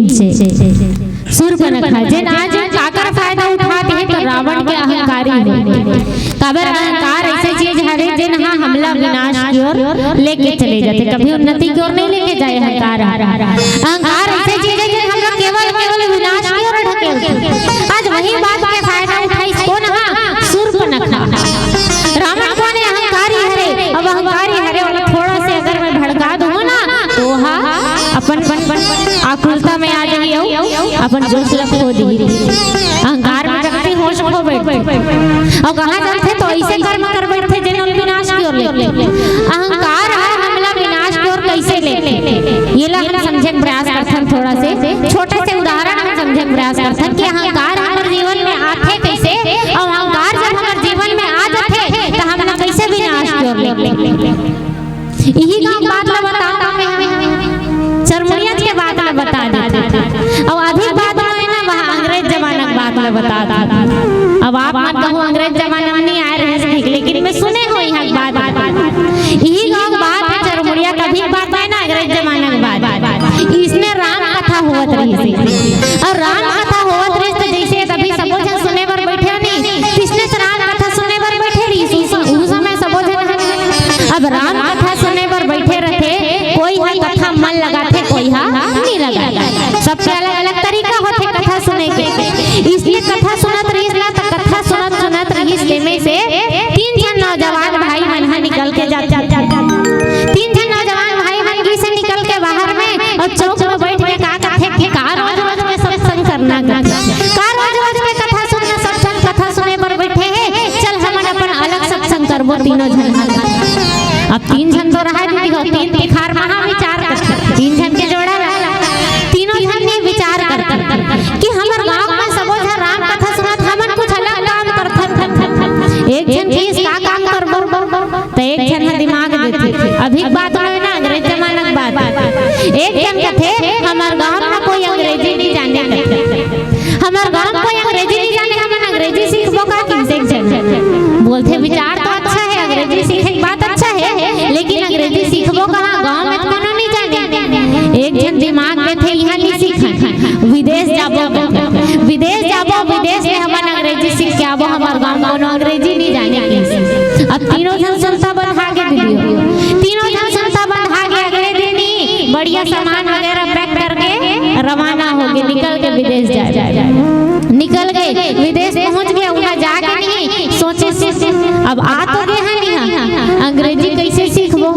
जय। शूर्पणखा, जेन आज काकर फायदा उठात हे, त रावण के अहंकारी हे। काबर अहंकार ऐसे चीज हरे, जेन ह हमला विनाश की ओर लेके चले जाथे, कभी उन्नति की ओर नहीं लेके जाए अहंकार। अहंकार ऐसे चीज हे, जेन हमला केवल, केवल विनाश की ओर ढकेलथे। आज वही बात के फायदा उठाइस कोन ह? शूर्पणखा। रावण कोन हे? अहंकारी हरे। अब अहंकारी हरे, ओला थोड़ा से अगर मैं भड़का दूं ना, तो हा अपन, अपन, अपन आकुलता में आ जाही अउ अपन जोश ल खो दिही। अहंकार में व्यक्ति होश खो बैठथे। अउ कहाँ चलथे तो ऐसे कर्म कर बैठथे, जेन ल विनाश की ओर ले। अहंकार ह हमला विनाश की ओर कैसे ले, येला हम समझे के प्रयास करथन। थोड़ा से छोटे से उदाहरण हम समझे के प्रयास करथन कि अहंकार हमर जीवन में आथे कैसे, अउ अहंकार जब हमर जीवन में आ जाथे, त हमला कैसे विनाश की ओर ले। इही गाँव बात ल बताओ, मैं चरमुरिया के बात ल बता देथे। अउ अभी बात में ना, वहाँ अंग्रेज जमाना के बात ल बता देथे। अब आप मन कहूँ अंग्रेज जमाना में नहीं आए रहे, लेकिन मैं सुने हो यहाँ के बात। इही गाँव बात हे चरमुरिया, कभी बात है ना, अंग्रेज जमाना के बात। इसमें राम कथा होवत रहिस हे। अउ राम कथा होवत रहिस त जैसे अभी सबो झन सुने बर बैठे हो नहीं, इसने राम कथा सुने बर बैठे रहिस। उस, उस समय सबो झन ह, अब राम कथा सुने बर बैठे रथे, कोई ह कथा मन लगाथे, कोई ह नहीं लगाथे। सबके अलग-अलग तरीका होथे कथा सुने के। इसने कथा सुनत रहिस ना, त कथा सुनत, सुनत रहिस, तेमे से तीन झन नौजवान भाई मन ह निकल के जाथे। तीन झन नौजवान भाई मन गिस हे निकल के बाहर में, अउ चौक में बैठ के का कथे कि का रोज रोज के सत्संग करना, का रोज रोज के कथा सुनना, सब झन कथा सुने बर बैठे हे, चल हमन अपन अलग सत्संग करबो तीनों झन। अब तीन झन तो रहा दीदी हो, तीन तिखार महा विचार करथे, तीन झन के जोड़ा रहा, तीनों झन ने विचार करथे कि हमर गांव में सबो झन राम कथा सुनत, हमन कुछ अलग काम करथन। एक झन कहिस का काम करबो, त एक झन ह दिमाग देथे। अभी के बात होय ना, अंग्रेज जमाना के बात। एक झन कथे, "हमर गांव म कोई अंग्रेजी नहीं जाने," कथे। "हमर गांव कोई अंग्रेजी नहीं जाने, हमन अंग्रेजी सीखबो का?" कहिस एक झन। बोलथे, "विचार तो अच्छा हे, अंग्रेजी सीखे के बात अच्छा हे, लेकिन अंग्रेजी सीखबो कहाँ? गांव में तो कोनो नहीं जाने।" एक झन दिमाग देथे, "इहाँ नहीं सीखन, विदेश जाबो।" विदेश जाबो, विदेश में हमन अंग्रेजी सीख के आबो, हमर गांव कोनो अंग्रेजी नहीं जाने कहिस। अब तीनों झन सुनता बंधा गे दीदी हो। तीनों झन सुनता बंधा गे, अगले दिन ही बढ़िया सामान वगैरह पैक करके रवाना हो गे, निकल के विदेश जाए। निकल गे, विदेश पहुंच गे, उहाँ जाके नहीं सोचे, सोचे, अब आ तो गे हन इहाँ, अंग्रेजी कैसे सीखबो?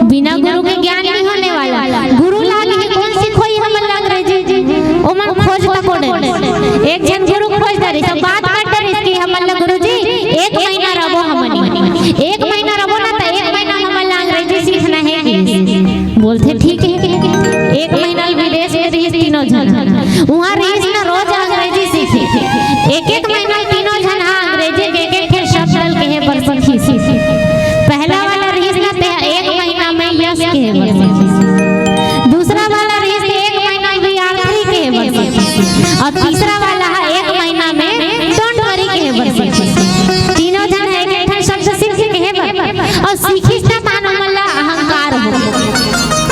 बिना गुरु के ज्ञान नहीं होने वाला। गुरु लाग ही कोन सिखोई हमन ला अंग्रेजी? ओमन खोज तको डरिस। एक झन गुरु खोज डरिस, सब बात कर डरिस कि हमन ला गुरुजी एक महीना रबो हमन। एक महीना रबो ना त एक महीना हमन ला अंग्रेजी सीखना हे कहिस। बोलथे ठीक हे। एक महीना विदेश में रहिस तीनों झन। उहाँ रहिस ना रोज अंग्रेजी सीखे। एक एक महीना तीनों झन हा अंग्रेजी के एक एक ठे शब्द ल कहे बर सीखिस। पहला वाला रहिस ना ते एक महीना में यस कहे बर सीखिस। दूसरा वाला रहिस ते एक महीना में वी आर थ्री कहे बर सीखिस। अउ तीसरा वाला हा एक महीना में डोंट वरी कहे बर सीखिस। तीनों झन ह एक एक ठन शब्द सीख के कहे बर। अउ सीखिस ना तान ओमन ला अहंकार हो गे।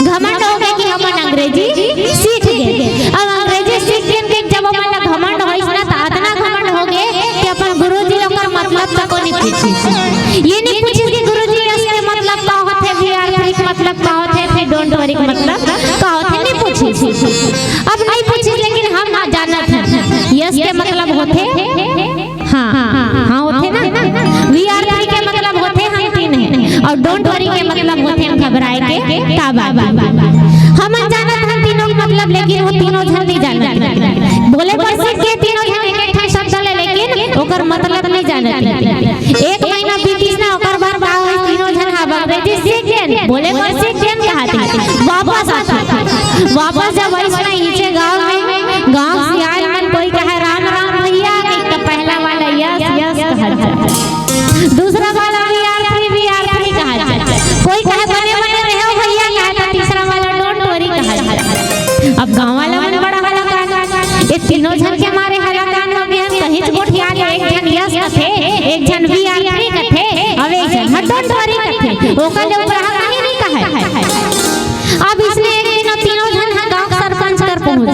घमंड हो गे कि हमन अंग्रेजी सीख गे। अब अंग्रेजी सीख गेन के जब ओमन ला घमंड होइस ना, त अतना घमंड हो गे कि अपन गुरुजी ल ओकर मतलब तको नहीं पूछिस। ये नहीं पूछिस कि गुरुजी यस के मतलब का होथे, वी आर थ्री के मतलब का होथे, फिर डोंट वरी के मतलब का होथे, नहीं पूछिस। अब नहीं पूछिस, लेकिन हम जानत हन यस के मतलब होथे, हाँ, हाँ, हाँ, होथे ना। वी आर थ्री के मतलब होथे हम तीन हैं, अउ डोंट वरी के मतलब होथे हम घबराए के का बात। हमन जानत हन तीनों के मतलब, लेकिन वो तीनों झन नहीं जानत। बोले बर सीख गे तीनों झन एक एक ठन शब्द ले, लेकिन ओकर मतलब नहीं जानत। एक महीना बीतिस ना, ओकर बाद का होइस, तीनों झन हा अंग्रेजी सीख गेन, बोले बर सीख गेन, कहाथे वापस आथे। वापस जब आइस ना इचे गांव में, गांव सियान मन कोई कहे राम राम भैया, एक तो पहला वाला यस यस कहा जाए, दूसरा वाला वी आर थ्री, वी आर थ्री कहा जाए, कोई कहे बने बने रहो भैया कहा जाए, तीसरा वाला डोंट वरी कहा जाए। अब गांव वाला मन बड़ा हलाकान, ये तीनों झन के मारे हलाकान हो गे। कहीं गोठिया ले, एक झन यस कथे, एक झन वी आर थ्री कथे, अउ एक झन हा डोंट वरी कथे। ओकर ले ऊपर हा कहीं नहीं कहे। अब इसने एक दिन तीनों झन हा गांव सरपंच कर पहुंच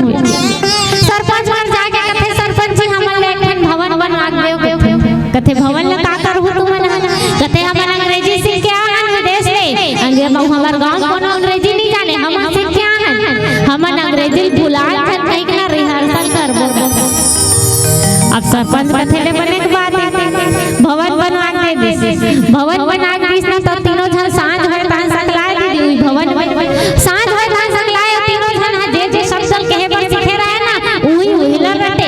अब सरपंच कथे ले बने के बात हे, भवन बनवा के दे दिस। भवन बना के दिस ना, तो तीनों झन सांझ होय तहन सकलाय दीदी, उही भवन में सांझ होय तहन सकलाय, तीनों झन ह जे जे शब्द कहे बर सीखे रहे ना, उही उही ला रटे।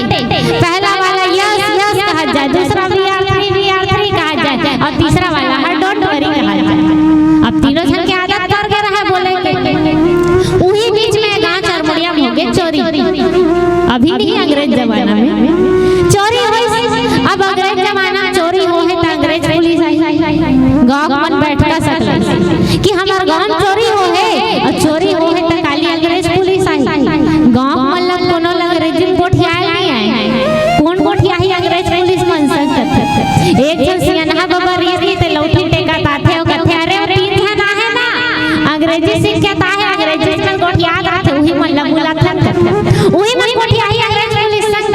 पहला वाला यस यस कहा जाए, दूसरा वी आर थ्री वी आर थ्री कहा जाए, और तीसरा वाला हर डोंट वरी कहा जाए। अब तीनों झन के आदत पड़ गए रहे बोले के। उही बीच में गांव चरमुड़िया में होगे चोरी। अभी नहीं, अंग्रेज जमाना में चोरी होइस। अब अंग्रेज जमाना में चोरी होहे त अंग्रेज पुलिस आही। गांव के मन बैठका सकलाय कि हमर गांव में चोरी होहे, और चोरी होहे त काली अंग्रेज पुलिस आही। गांव के मन ला कोनो ला अंग्रेजी में गोठियाए नहीं आए। कोन गोठियाही अंग्रेज पुलिस मन संग? एक झन सियानहा बबा रहिस ते लौठी टेकत आथे, अउ कथे, "अरे, ओ तीन झन आहे ना, अंग्रेजी सीख के त आहे, अंग्रेजी में गोठियात आथे, उही मन ला बुलाथन।" उही मन गोठियाही अंग्रेज पुलिस संग।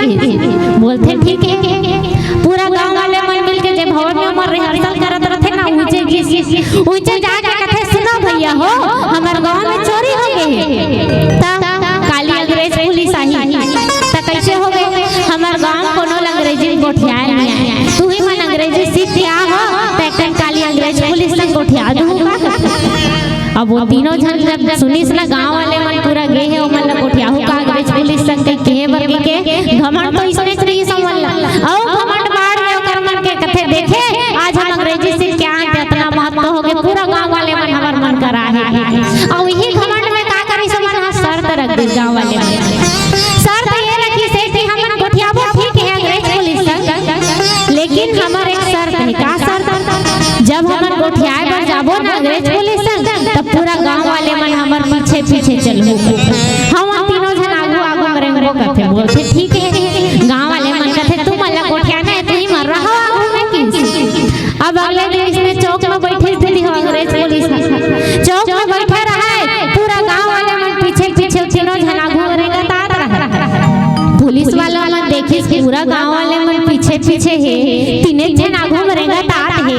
बोलथे, "ठीक हे।" पूरा गांव वाले मन मिलके जे भवन में ओमन rehearsal करत रथे ना, उहिंचे गिस, उहिंचे जाके कथे, "सुनो भैया हो, हमर गांव में चोरी हो गे हे।" त काली अंग्रेज पुलिस आही। त कइसे हो गे? हमर गांव कोनो ला अंग्रेजी में गोठियाए नहीं आए। तुही मन अंग्रेजी सीख के आ हो, त एक ठन काली अंग्रेज पुलिस संग गोठिया दूंगा। अब ओ तीनों झन जब सुनिस ना, गांव वाले मन पूरा गे हे, ओमन ला गोठियाहू का अंग्रेज पुलिस संग कहे बर के घमंड तो इसने रहिस ओमन ला। अउ घमंड बाढ़ गे ओकर मन के, कथे, "देखे, आज हम अंग्रेजी सीख के आए, अतना महत्व हो गे, पूरा गांव वाले मन हमर मन करा हे।" अउ इही घमंड में का करिस ओमन ह, शर्त रख दिस गांव वाले मन। शर्त ये रखिस हे कि हमन गोठियाबो ठीक हे अंग्रेज पुलिस संग, लेकिन हमर एक शर्त हे। का शर्त? जब हमन गोठियाए बर जाबो ना अंग्रेज पुलिस संग, तब पूरा गांव वाले मन हमर पीछे पीछे चलबो। हम तीनों झन आगू आगू में रेंगबो कथे। बोलथे, "ठीक हे।" गांव वाले मन कथे, "तुमन ला गोठियाना हे, तुही मन रहो आगू में।" किस अब अगले दिन इसने चौक में बैठे दीदी हो अंग्रेज पुलिस ह। चौक में बैठे रहे, पूरा गांव वाले मन पीछे पीछे तीनों झन आगू में रेंगत आत रहे। पुलिस वाला मन देखिस, पूरा गांव वाले मन पीछे पीछे हे, तीने झन आगू में रेंगत आत हे।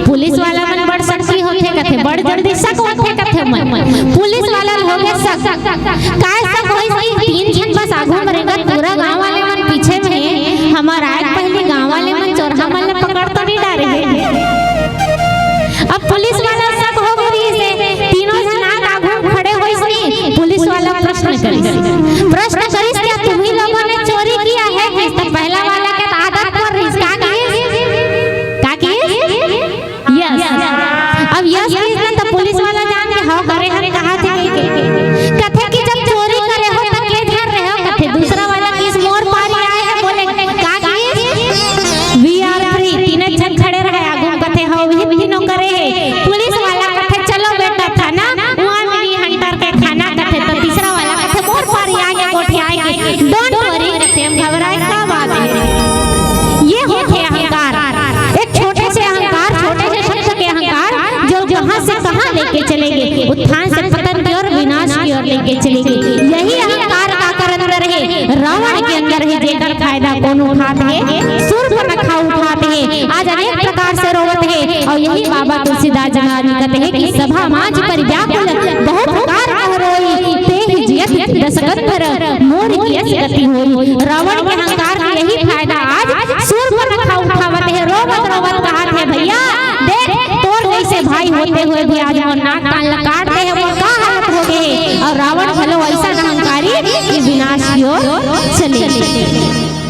पुलिस वाला मन बड़ शक्ति होथे कथे, बड़ जल्दी शक होथे कथे मन। पुलिस वाला ल होगे शक। काय शक होइस कि तीन झन बस आगू में रेंगत, पूरा गांव वाले मन पीछे में हे। हमर आए के पहिली गांव वाले मन चोरहा मन ला पकड़ तो नहीं डारे हे। अब पुलिस वाला शक हो गे रहिस हे, तीनों झन आगू में खड़े होइस नहीं, पुलिस वाला प्रश्न करिस। प्रश्न करिस, "क्या तुम्ही लोगों ने चोरी किया है?" किस त पहला वाला के त आदत पड़ रहिस, का किस? का किस? यस। अब यस किस ना त पुलिस वाला जान के, "हाँ, करे हन, कहा थे?" कथे कि, "जब चोरी करे हो त के धर रहे हो?" कथे दूसरा वाला किस, "मोर पारी आए हे बोले।" का किस? वी आर थ्री, तीन झन खड़े रहे आगू में, कथे, "हाँ, वही तीनों करे हे।" पुलिस वाला कथे, "चलो बेटा थाना, वहाँ मिली हंटर के खाना।" कथे तो तीसरा वाला कथे, "मोर पारी आगे गोठियाए के, don't worry," कथे, "हम घबराए का बात हे।" ये होथे अहंकार, एक छोटे से अहंकार, छोटे से शब्द के अहंकार, जो कहाँ से कहाँ लेके चले गे, उत्थान से पतन की ओर, विनाश की ओर लेके चले गे। यही अहंकार काकर अंदर हे, रावण के अंदर हे, जेकर फायदा कोनो उठात हे, सूर्पनखा उठात हे, आज अनेक प्रकार से रोवत हे। अउ यही बाबा तुलसीदास जी महाराज जी कथे हे कि "सभा माझ करि व्याकुल, बहु प्रकार कह रोई, तेहि जियत दस कंधर, मोर की अस गति होई।" रावण के अहंकार के यही फायदा आज सूर्पनखा उठावत हे, रोवत रोवत कहत हे, "भैया देख, तोर जैसे भाई होते हुए भी आज मोर नाक कान ला काट दे हे, मोर का हालत हो गे हे।" अउ रावण घलो अइसन अहंकारी कि विनाश की ओर चले।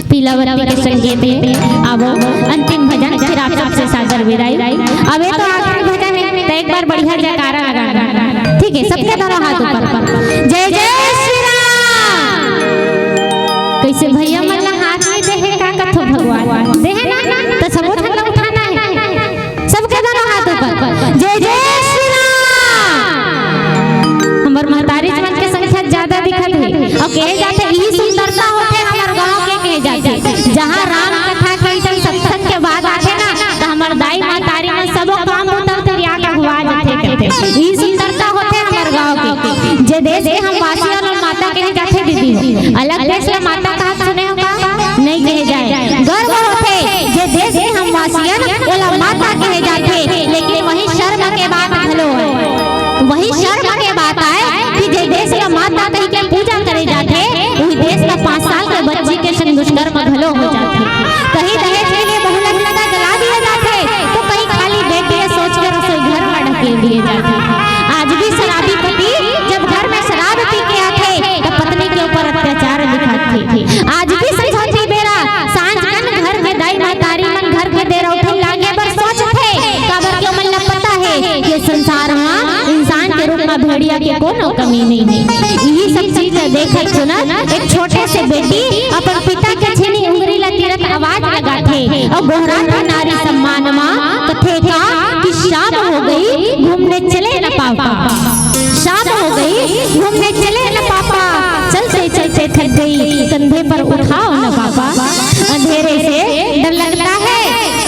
पीला बत्ती के संकेत हे। अब अंतिम भजन, फिर आप सबसे सादर विदाई। अब ये तो आखिरी भजन हे, तो एक बार बढ़िया जयकारा लगा। ठीक हे, सबके दोनों हाथ ऊपर। जय जय श्री राम। कइसे भैया मन ला हाथ नहीं दे हे, का कथो भगवान? दे हे ना, तो सबो झन ला उठाना हे। सबके दोनों हाथ ऊपर। जय जय श्री राम। हमर महतारी मन के संख्या ज्यादा दिखत हे। अउ कहे जाथे, इही सुंदरता होथे हमर गांव के, कहे जाथे। जहां राम कथा, कीर्तन, सत्संग के बात आथे ना, त हमर दाई महतारी मन सबो काम बुता ल तिरिया के अगुवा जाथे कथे। इही सुंदरता होथे हमर गांव के। जे देश के हम वासी अन माता कहे जाथे दीदी हो। अलग देश ला माता कहा सुने हो का? नहीं कहे जाए। गर्व होथे जे देश के हम वासियन ओला माता कहे जाथे, लेकिन वही शर्म के बात घलो आय। वही शर्म के बात आय कि जे देश ला माता कहि के पूजा करे जाथे, वही देश ला पाँच साल के बच्ची के संग दुष्कर्म घलो हो जाथे। सुनत एक छोटे से बेटी अपन पिता के छीनी उंगरी ला तीरत आवाज लगाथे अउ गोहराथे नारी सम्मान मा, कथे का कि शाम हो गई, घूमने चले न पापा। शाम हो गई, घूमने चले न पापा। चलते चलते थक गई, कंधे पर उठाओ न पापा। अंधेरे से डर लगता है,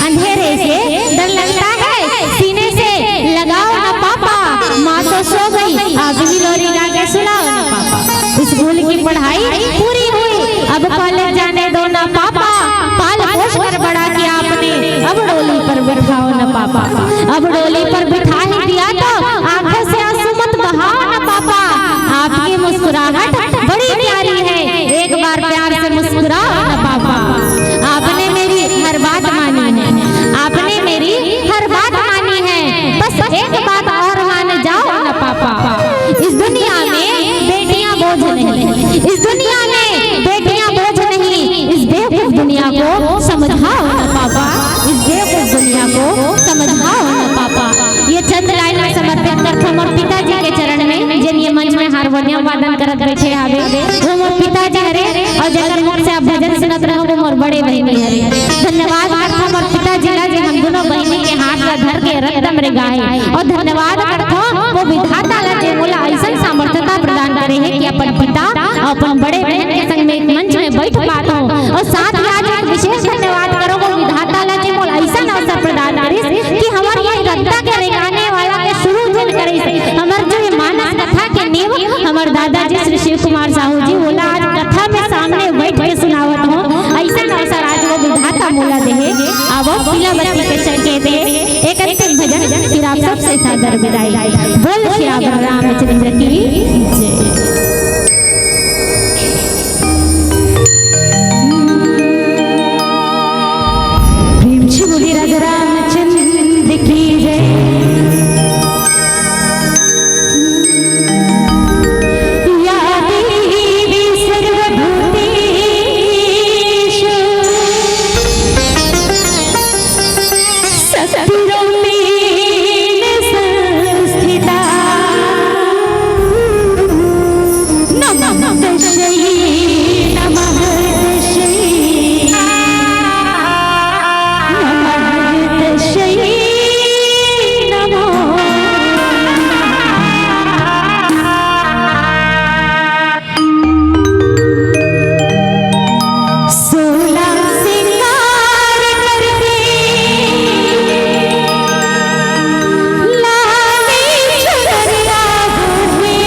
अंधेरे से डर लगता है, सीने से लगाओ न पापा। माँ तो सो गई, आप ही लोरी गा के सुनाओ न पापा। स्कूल की पढ़ाई पूरी हुई, अब कॉलेज जाने दो ना पापा। पाल पोस कर बड़ा किया आपने, अब डोली पर बिठाओ ना पापा। अब डोली पर बिठा ही दिया तो आंखों से आंसू मत बहाओ ना पापा। आपकी मुस्कुराहट बड़ी प्यारी है, एक बार प्यार से मुस्कुराओ ना पापा। आपने मेरी हर बात मानी है, आपने मेरी हर बात मानी है, बस एक बात और मान जाओ ना पापा। इस दुनिया में बेटियां बोझ नहीं, इस दुनिया में बेटियां बोझ नहीं। इस बेवकूफ दुनिया को समझाओ ना पापा, इस बेवकूफ दुनिया को समझाओ ना पापा। ये चंद लाइन में समर्पित करथों मोर पिताजी के चरण में, जेन ये मंच में हारमोनियम वादन करत बैठे हावे, वो मोर पिताजी हरे, अउ जेकर मुख से आप भजन सुनत रहो, वो मोर बड़े बहिनी हरे। धन्यवाद करथों मोर पिताजी ला, जे हम दोनों बहिनी के हाथ ला धर के रकदम रेंगाए, अउ धन्यवाद करथों वो विधाता ला, जे मोला अइसन सामर्थ्यता प्रदान करे हे कि अपन पिता अउ अपन बड़े बहन के संग में एक मंच में बैठ पात हों। अउ साथ ही आज एक विशेष धन्यवाद करों वो विधाता ला, जे मोला अइसन अवसर प्रदान करिस कि हमर ये गद्दा के रेंगाने वाला के शुरू जेन करिस, हमर जो ये मानस कथा के नींव हमर दादाजी श्री शिव कुमार साहू जी, ओला आज कथा में सामने बैठ के सुनावत हों। अइसन अवसर आज वो विधाता मोला देहे। आवो, पीला बत्ती के संकेत हे एक अंतिम भजन, फिर आप सबसे सादर विदाई। बोल सियावर रामचंद्र की जय। प्रेम से बोलिए राजा रामचंद्र की जय। या देवी सर्वभूतेषु शक्तिरूपेण संस्थिता। नमः तस्यै, नमः तस्यै, नमः तस्यै, नमो नमः। सोला सिंगार करके लाली चुनरिया ओढ़े।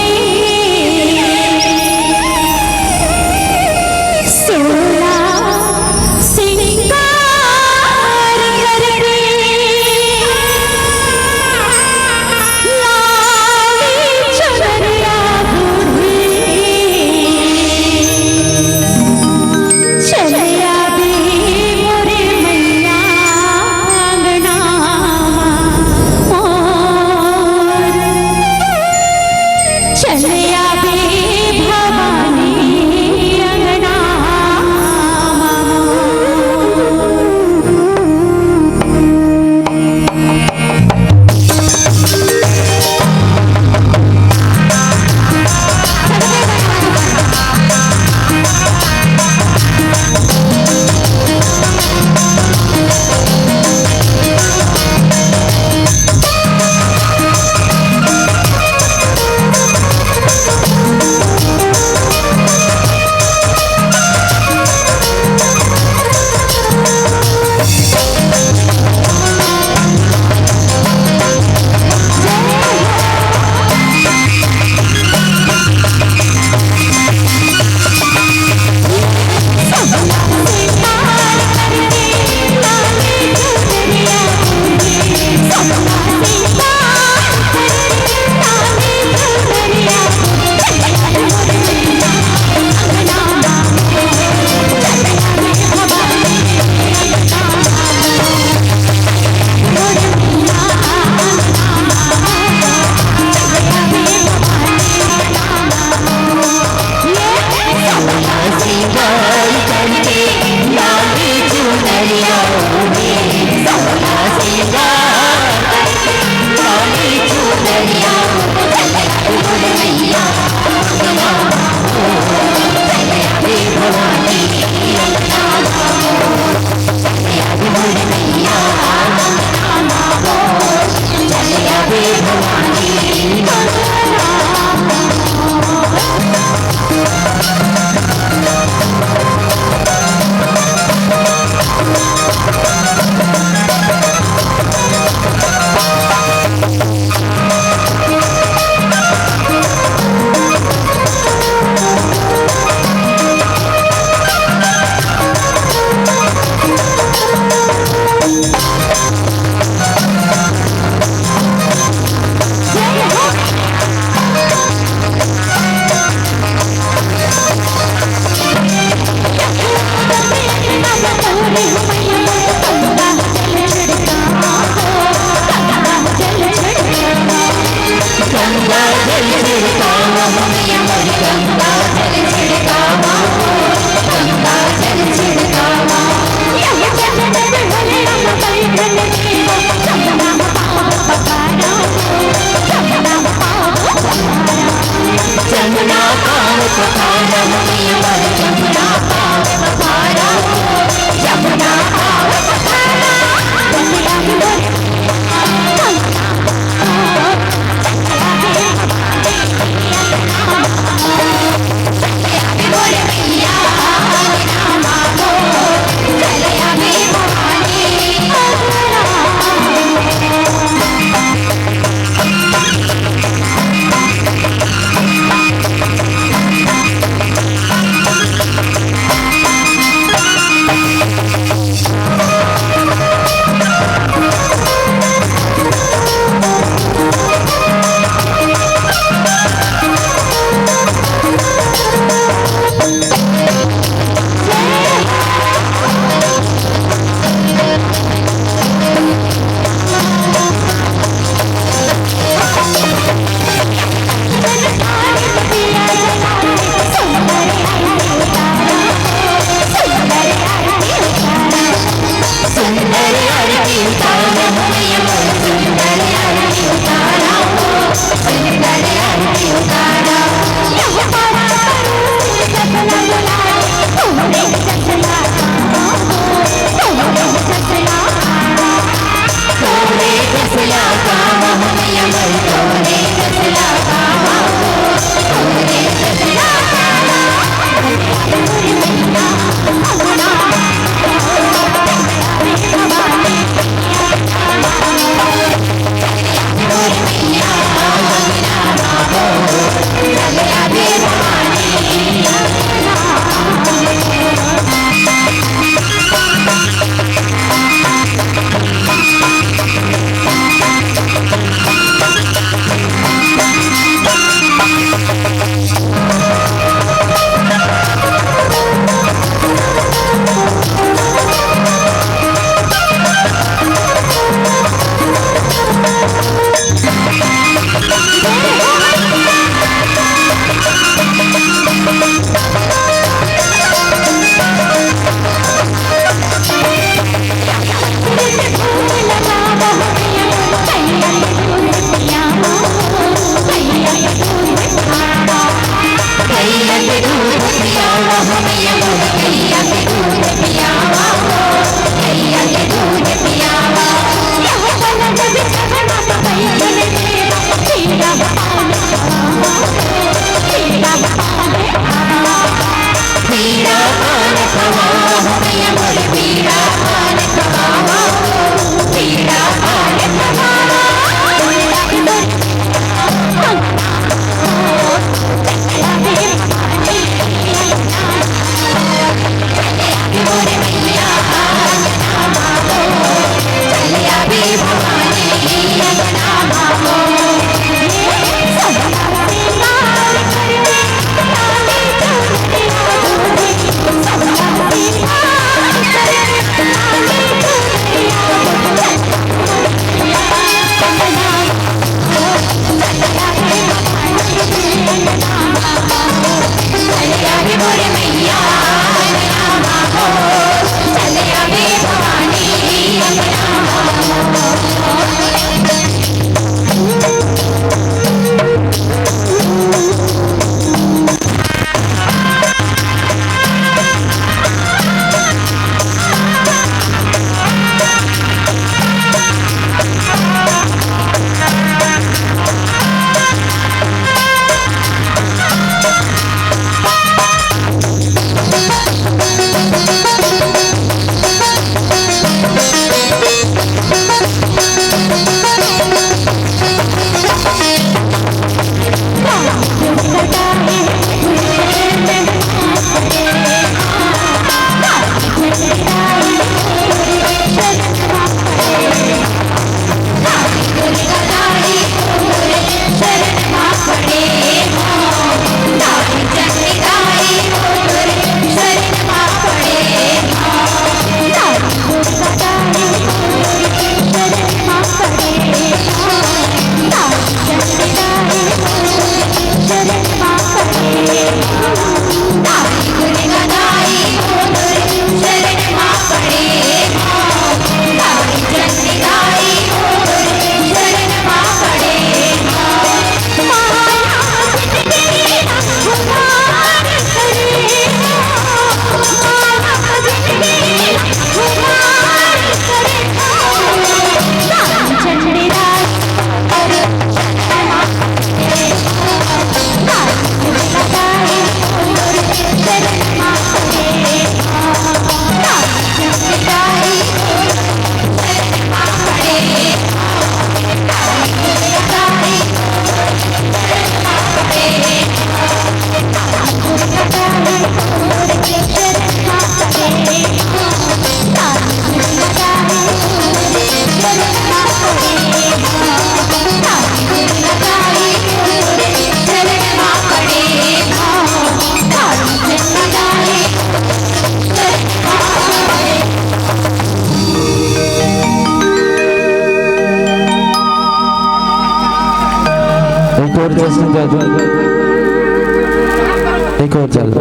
एक और चल।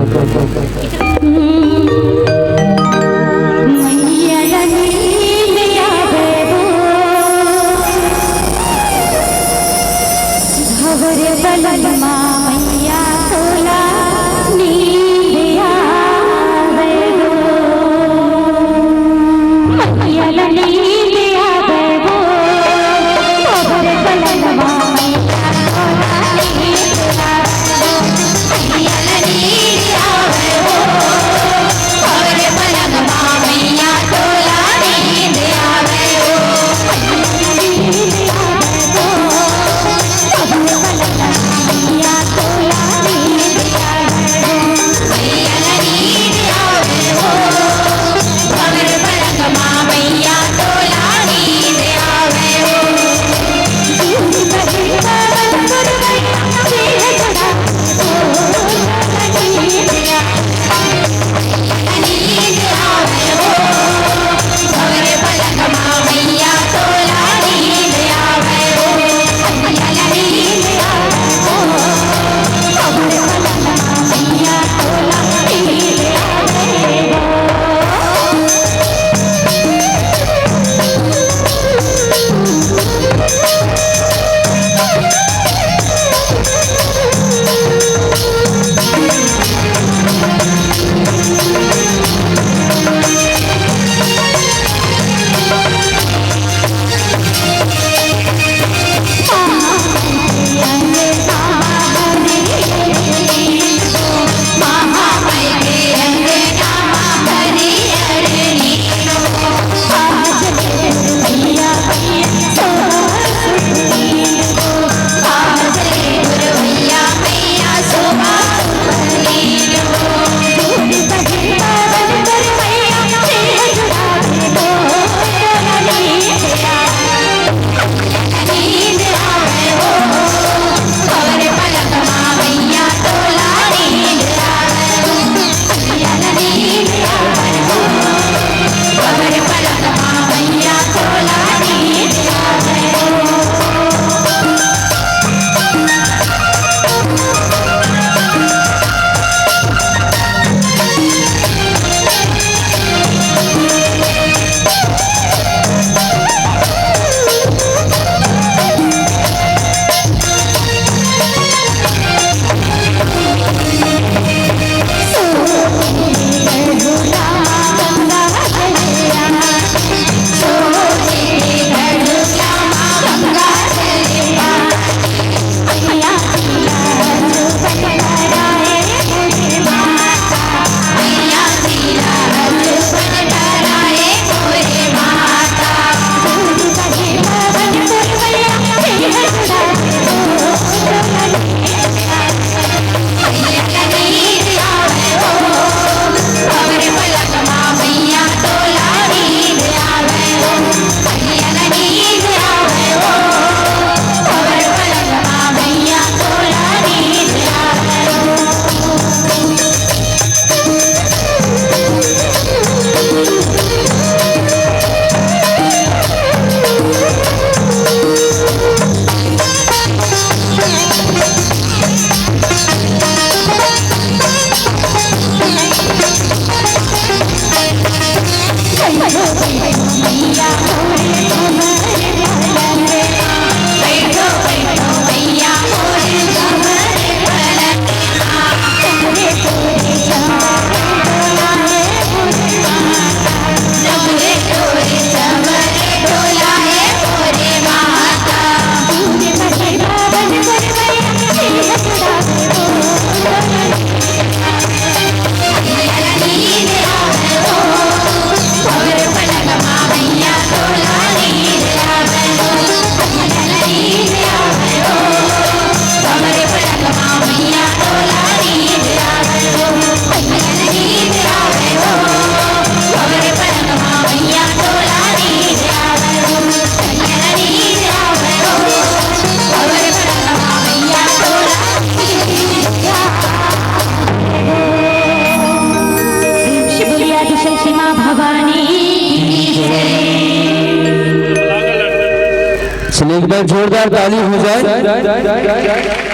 चलिए, एक बार जोरदार ताली हो जाए।